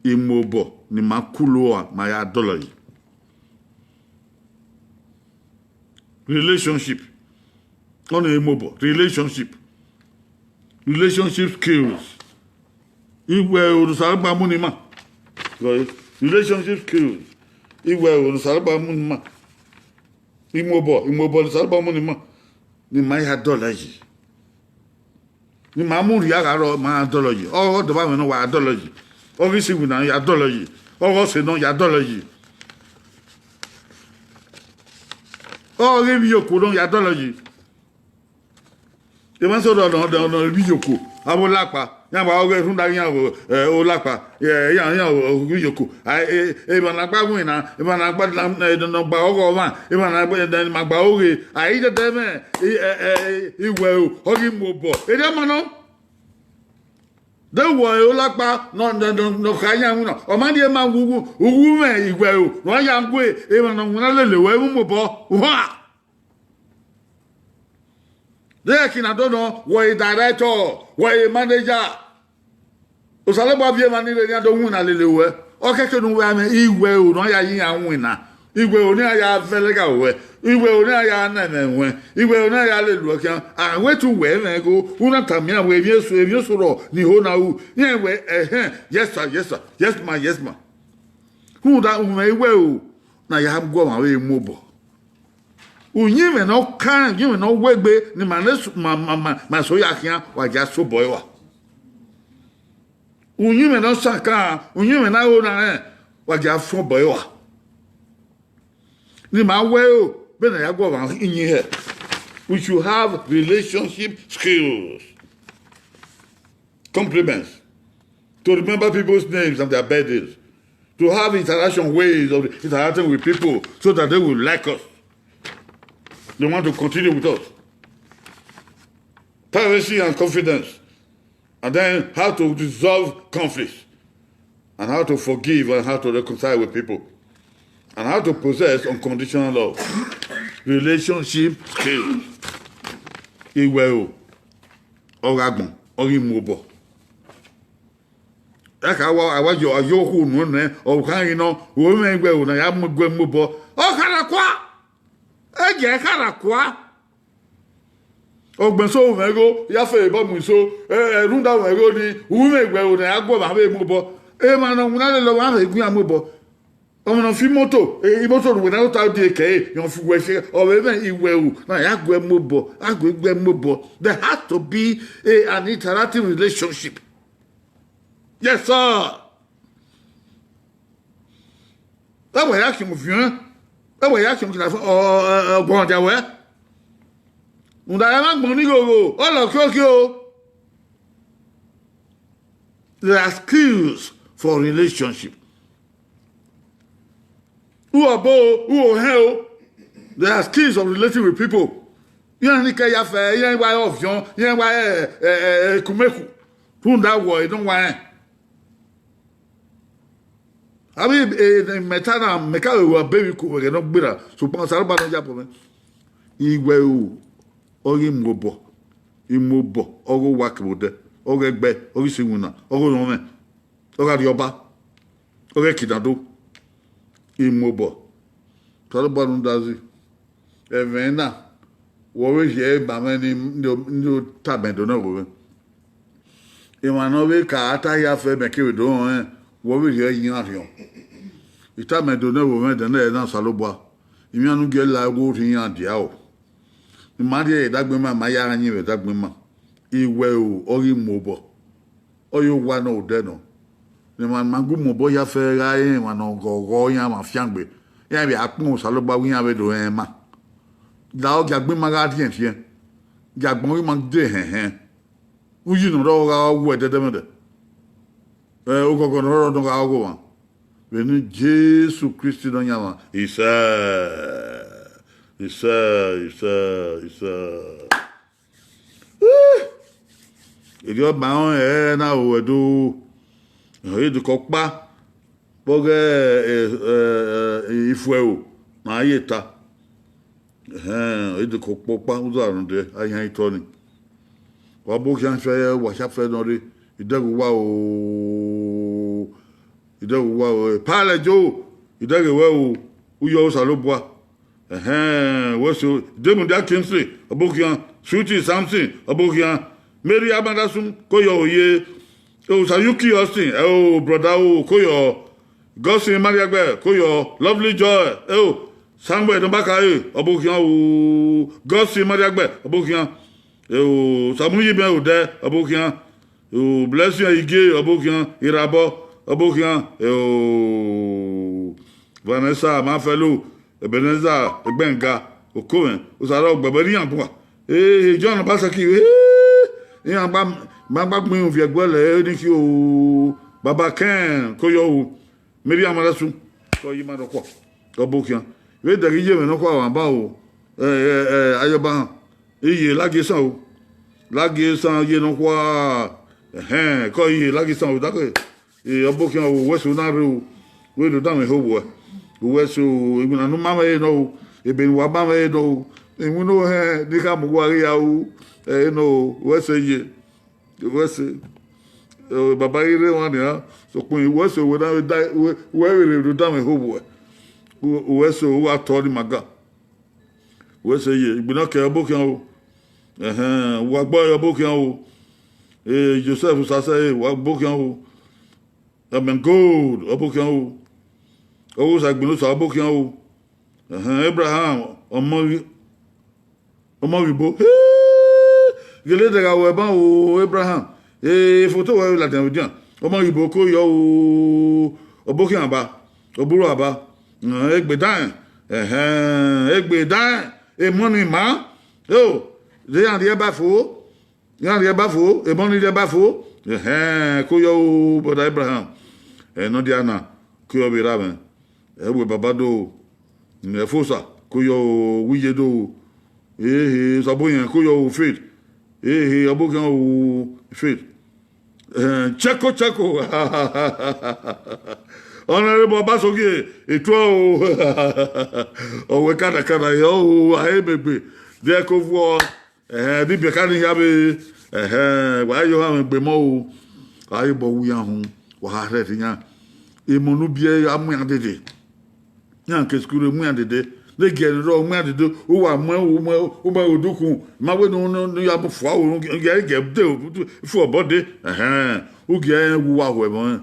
imobọ ne ima kulo ua, ma ya dọlọ yi. Relationship. Ọnii imobọ, relationship. Relationship skills. Iwẹ oro ne Osanobua mu ne ima. Relationship skills. Iwẹ oro ne Osanobua mu ne ima. Imobọ, imobọ ne Osanobua mu ne ima. Ne ima ya dọlọ yi. Ne ima mu rhia gha rrọọ, ma dọlọ yi. Ọghe ọdọ vbe amwẹ nọ wa dọlọ yi. Ọghe isi iwinna ya dọlọ yi. Ọghe ọse nọ ya dọlọ yi. Ọghe ivbi iyoko nọ ya dọlọ yi. Emwa sẹ ọdọ nọ, nọ, nọ ivbi iyoko, avbe olakpa, iran gba ọghe rhunmwuda iran vbe, eh, olakpa, eh, iran, iran vbe iyoko. A, eh, emwa ne a gba winna, emwa ne a gba na, eh, ne ọ gba ọghe ọmwa, emwa ne a gba, eh, ne ima gba oghe. A i dẹdẹ mwẹ, eh, eh, eh, iwẹ oro, ọ ghi mu obọ. Erriọ ma nọ. De wẹ olakpa nọ, nọ, nọ, nọ kha iran winna. Ọ ma rhie ma uwu, uwu mwẹ iwẹ oro, ne ọ ya gue, emwa ne ọ winna lele wẹ mu obọ. Uhan! De ẹki na do nọ, wẹ i director, wẹ i manager. Osanobua viọ emwa ni rre ne iran do winna lele wẹ. Ọ kẹkẹ ne uwẹ mwẹ iwẹ oro ne ọ ya ye iran winna. Iwẹ oro ne iran ya vẹ ẹlẹgha ruẹ. Iwẹ oro ne iran ya na ẹmwẹ ruẹ. Iwẹ oro ne iran ya lele uẹ khian. A wẹ te uwẹ mwẹ igho, u na tama iran wẹ emwi eso, emwi eso rrọọ ne I ho na ru. Iran wẹ, ẹhẹn, yes sir, yes sir, yes ma, yes ma. Rhunmwuda umwẹ iwẹ oro ne a ya gu ọmwa vbe mu obọ. Uyinmwẹ ne ọ kan, uyinmwẹ ne ọ wegbe ne ima ne su-, ma, ma, ma, ma so ya khian, wa gia so obọ ẹre wa. Uyinmwẹ ne ọ sa kan, uyinmwẹ ne a ho na rẹn, wa gia fọn obọ ẹre wa. Ne ima wẹ ro, vbene a ya gu ọmwa yin hẹ. We should have relationship skills. Compliments. To remember people's names and their birthdays. To have interaction ways of interacting with people so that they will like us. They want to continue with us. Privacy and confidence. And then how to resolve conflicts. And how to forgive and how to reconcile with people. And how to possess unconditional love. Relationship skills. Iwẹ oro, ọ gha gbọn, ọ ghi mu obọ. Ẹka wa, a wa yọ, a yọ okhuo nuẹn nuẹn, ọ khan ghi nọ, ovbi mwẹ iwẹ oro ne a ya mu gue mu obọ. Ọ khara kua. Ẹgiẹ khara kua. Ọgbẹn so mwẹ igho, ya fẹ ebọ mu iso, ẹ, ẹ, rhunmwuda mwẹ igho ni, u mwẹ iwẹ oro ne a ya gu ọmwa vbe mu obọ. Emwa ne ọ winna lele ọmwa vbe gu iran mu obọ. Ọmwa ne ọ fi imoto, e, imoto ne uwẹ na ta die kẹ ẹre, rẹn fi uwẹ fi, ọ vbe mwẹ iwẹ oro ne a ya gu ẹre mu obọ, a gu ẹre gu ẹre mu obọ. There has to be a, an interactive relationship. Yes, sir. Ẹ wẹ ya khian oviẹn, ẹ wẹ ya khian kina fo, ọ, ọ, ọ, ọguọmwadia wẹ. Rhunmwuda ẹ ma gbọn ni ghogho, ọ lọ khiokio. There are skills for relationship. U ọbo, u ohẹn o. There are skills of relating with people. Iran ni kẹ ya fẹ, iran wa ọviọn, iran wa, ẹ, ẹ, ẹ, ekumeku. Rhunmwuda wọ, e nọ wa rẹn. Avbe, e, e, mẹ ta na, mẹ ka vbe ru abọ emwi ku vbe ẹghẹ ne ọ gberra, sokpan Osanobua ne ọ yabọ mwẹ. Iwẹ ro, ọ ghi mu obọ, I mu obọ, ọ ghe owa kevbe odẹ, ọ ghe ẹgbẹ, ọ ghi isi iwinna, ọ ghe orọnmwẹ, ọ gha rhie ọba, ọ ghe ẹki na do, I mu obọ. Osanobua rhunmwuda zẹ. Ẹmwẹ na, wẹ ọ vbe rhie ẹre ma mwẹ ni, ni, ni tama ẹdẹ nẹ vbe mwẹ. Emwa ne ọ vbe ka a ta hia fẹ mẹ kevbe do rẹn, wẹ ọ vbe rhie ẹre ye iran rhiọn. I tama ẹdẹ nẹ vbe mwẹ, ẹdẹ nẹ na Osanobua. Imian ne u gie la ẹghẹ orhiọn iran dia o. Ne ima rhie ẹre dagbe ima, ma ya gha yin vbe dagbe ima. Iwẹ ro, ọ ghi mu obọ. Ọ ye owa nọ odẹ nọ. Ne emwa ne ima gu mu obọ hia fẹ gha rẹn emwa ne ọ ghọghọ iran, ma fiangbe. Iran vbe a kpọnmwẹ Osanobua wẹ iran vbe do rẹn ma. La ọ gia gbe ima gha rhiẹnrhiẹn. Gia gbọn ghi ima de hẹnhẹn. Uyi ne ọ rrọọ gha wu ẹdẹdẹmwẹdẹ. Ẹ, oghọghọ ne ọ rrọọ nọ gha ghọ ọmwa. Vbene Jesu Kristi Nọyaẹnmwa, isẹ, isẹ, isẹ, isẹ. Erriọ ma rẹn ẹre na ru ẹdo, ọ ye deko ọkpa vbe ọghe, e, e, e, ifuẹro ne a ye ta. Ehẹn, ọ ye deko ọkpa, uza rhunmwuda a i han itọ ni. Wa bo khian fẹ, wa khian fẹ nọ rre, idẹghe uwa o, idẹghe uwa o, Pailet o, idẹghe wẹ o, u yọ Osanobua. Ẹhẹn, wẹ so, Demudia Kingsley, ọ bo khian, Sweety Samson, ọ bo khian, Mary Amadasun, ko yọ oye, O Sayuki Austin, ẹ o, brother o, koyọ. Godson Mariagbẹ, koyọ. Lovely Joy, ẹ o. Samuel Nọbakare, ọbokhian o. Godson Mariagbẹ, ọbokhian. Ẹ o, Samuyi mẹ odẹ, ọbokhian. Ẹ o, Blessing Ige, ọbokhian. Irabọ, ọbokhian. Ẹ o, Vanessa Mafẹlo, Ebenezer Egbenga, Okomẹ, Osaro Gbẹbẹ, iran bua. Ee, John Obaseki, ee, iran gba, ma gba gbẹn viẹ ẹguẹlẹ, ee, ni khin o, Baba Ken, koyọ o, Miriam Arasu, kọ yi ima nọkhua, ọbokhian. Vbe dẹghe iye mwẹ nọkhua wa ba o, ẹ, ẹ, ẹ, Ayọba họn, iye Lagie Esan o, Lagie Esan ye nọkhua, ẹhẹn, kọ iye Lagie Esan o, dake. Ee, ọbokhian o, wẹ so na rre o, wẹ do danmwẹ eho vbuẹ. Wẹ so, iwinna ne u ma mwẹ ẹre nọ o, ebe ne uwa ma mwẹ ẹre nọ o, iwinna ohẹn ne I khama uwa ghi ya ru ẹre nọ o, wẹ sẹ ye, wẹ sẹ. Ẹ, baba ghi rre emwa nian, sokpan wẹ so, wẹ na vbe da, wẹ, wẹ vbe rre do danmwẹ eho vbuẹ. Wẹ so, uwa tọ ni ma ga. Wẹ sẹ ye, igbinna kẹ ọbokhian o. Ẹhẹn, wa gbọ ọbokhian o. Ee, Joseph Sasẹ, ee, wa gbokhian o. Amen Gold, ọbokhian o. Ọghosa igbinna Osa, ọbokhian o. Ẹhẹn, Abraham, ọmọ ghi, ọmọ ghi bo. Hee! Gele dẹgha wẹ ban o, Abraham. Ee, foto wẹ ladian vbe edian. Ọmọ ghi bo ko yọ o, ọbokhian ba, ọburu aba. Ẹhẹn, egbe dan, ẹhẹn, egbe dan, emọ ni ma. Yo, de iran rhie ba fo, iran rhie ba fo, emọ ni rhie ba fo. Ẹhẹn, ko yọ o, brother Abraham. Ẹ, nọ dia na, ko yọ vbe ra mwẹ. Ẹ wẹ baba do, ne ẹfosa, ko yọ o, wiye do. Ehe, sabọ yẹn, ko yọ o, Faith. Ehe, ọbokhian o, Faith. Ẹhẹn, chẹko chẹko. Honorable Obasogie, etuọ o. Ọwẹ kadakada yọ o, a he begbe. Dẹ ko vuọ. Ẹhẹn, ẹdẹ ibiẹka ni hia vbe, ẹhẹn, wa yo ha mwẹ egbe mọ o. A ye obọ wu iran hun, wa ha rhẹrhe iran. Emọ ne u biẹ a mu iran dede. Iran ke skul rre, mu iran dede. Ne gie ne rrọọ, mu iran dede. U wa mu, u mu, u mu odukhun. Ma wẹ ne u, ne u, ne u ya mu fua, u gie, gie de, fu obọ dee. Ẹhẹn, u gie rẹn wu uwa ho ẹmwẹ ọnrẹn.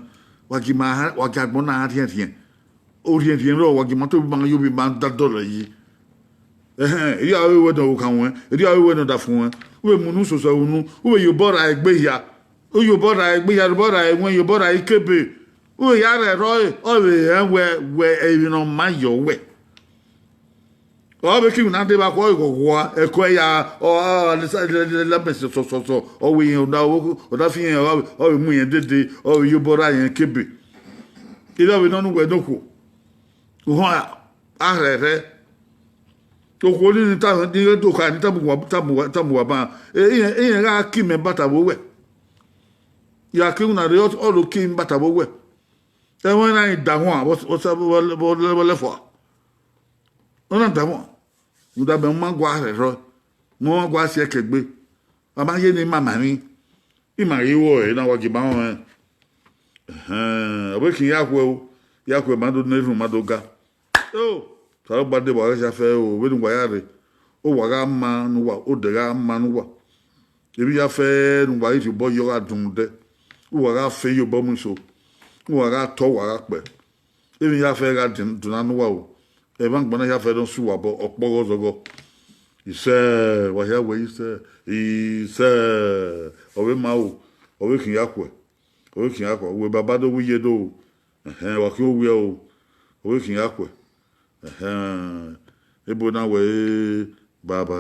Wa gie ima, wa gie agbọn na rhiẹnrhiẹn. Orhiẹnrhiẹn rrọọ, wa gie ima tobọ ima ye ovbi ima da dọlọ yi. Ẹhẹn, erriọ avbe wẹ ne ọ vbe khan ruẹn, erriọ avbe wẹ ne ọ da fo ruẹn. U vbe mu unu sosẹ unu, u vbe ye obọ ra egbe hia. U ye obọ ra egbe hia, obọ ra ẹwẹn, ye obọ ra ikebe. U vbe ya rhẹ rrọọ, ọ vbe rẹn wẹ, wẹ emwi ne ọ ma yọ wẹ. Ọ vbe ke iwinna dee vbe akhọe ghọghọ, ẹko ẹre ya, ọ, ọ, ọ, lamẹ sọsọsọ, ọ wẹ irẹn, ọ da fi irẹn, ọ vbe mu irẹn dede, ọ vbe ye obọ ra irẹn ikebe. Erriọ vbe nọ ne uwẹ ne okhuo. Uhunmwu a rhẹrhẹ. Okhuo ni, ni tama, ni ghe do kha, ni tama uwa, tama uwa, tama uwa ban. E, irẹn, irẹn gha ki mẹ bata vbe owẹ. Ya ke iwinna rre, ọ, ọ do ki mẹ bata vbe owẹ. Ẹmwẹ na i da huan, vbọ, vbọ, vbọ, vbọ, vbọ lẹfua. Ọ na da huan. Rhunmwuda mẹ ma gua rhẹrhẹ, mẹ ma gua si ẹkẹ gbe. A ma ye ne ima ma emwi, ima ghi ru ẹre na wa gie ima rọnrẹn. Ẹhẹn, ọ vbe khin ya khuẹ o, ya khuẹ ma do ne erhunmwu ma do ga. O, Osanobua de wa ghẹ khian fẹ o, vbene uwa ya rre, uwa gha ma ne uwa, odẹ gha ma ne uwa. Emwi ya fẹ ne uwa ghi rhie obọ yọ gha dunmwuda, uwa gha fe ye obọ mu iso, uwa gha tọ, uwa gha kpẹ. Emwi ya fẹ gha din-, dunna ne uwa o, ẹmwẹ agbọn na ya fẹ ne ọ su uwa obọ, ọkpọghọ zọghọ. Isẹ, wa hia wẹ isẹ, isẹ, ọ vbe ma o, ọ vbe khin ya khuẹ, ọ vbe khin ya khuẹ, wẹ baba do wu iye do o, ẹhẹn, wa khian owiẹ o, ọ vbe khin ya khuẹ, ẹhẹn, ebo na wẹ, baba,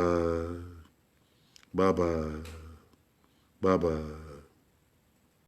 baba, baba.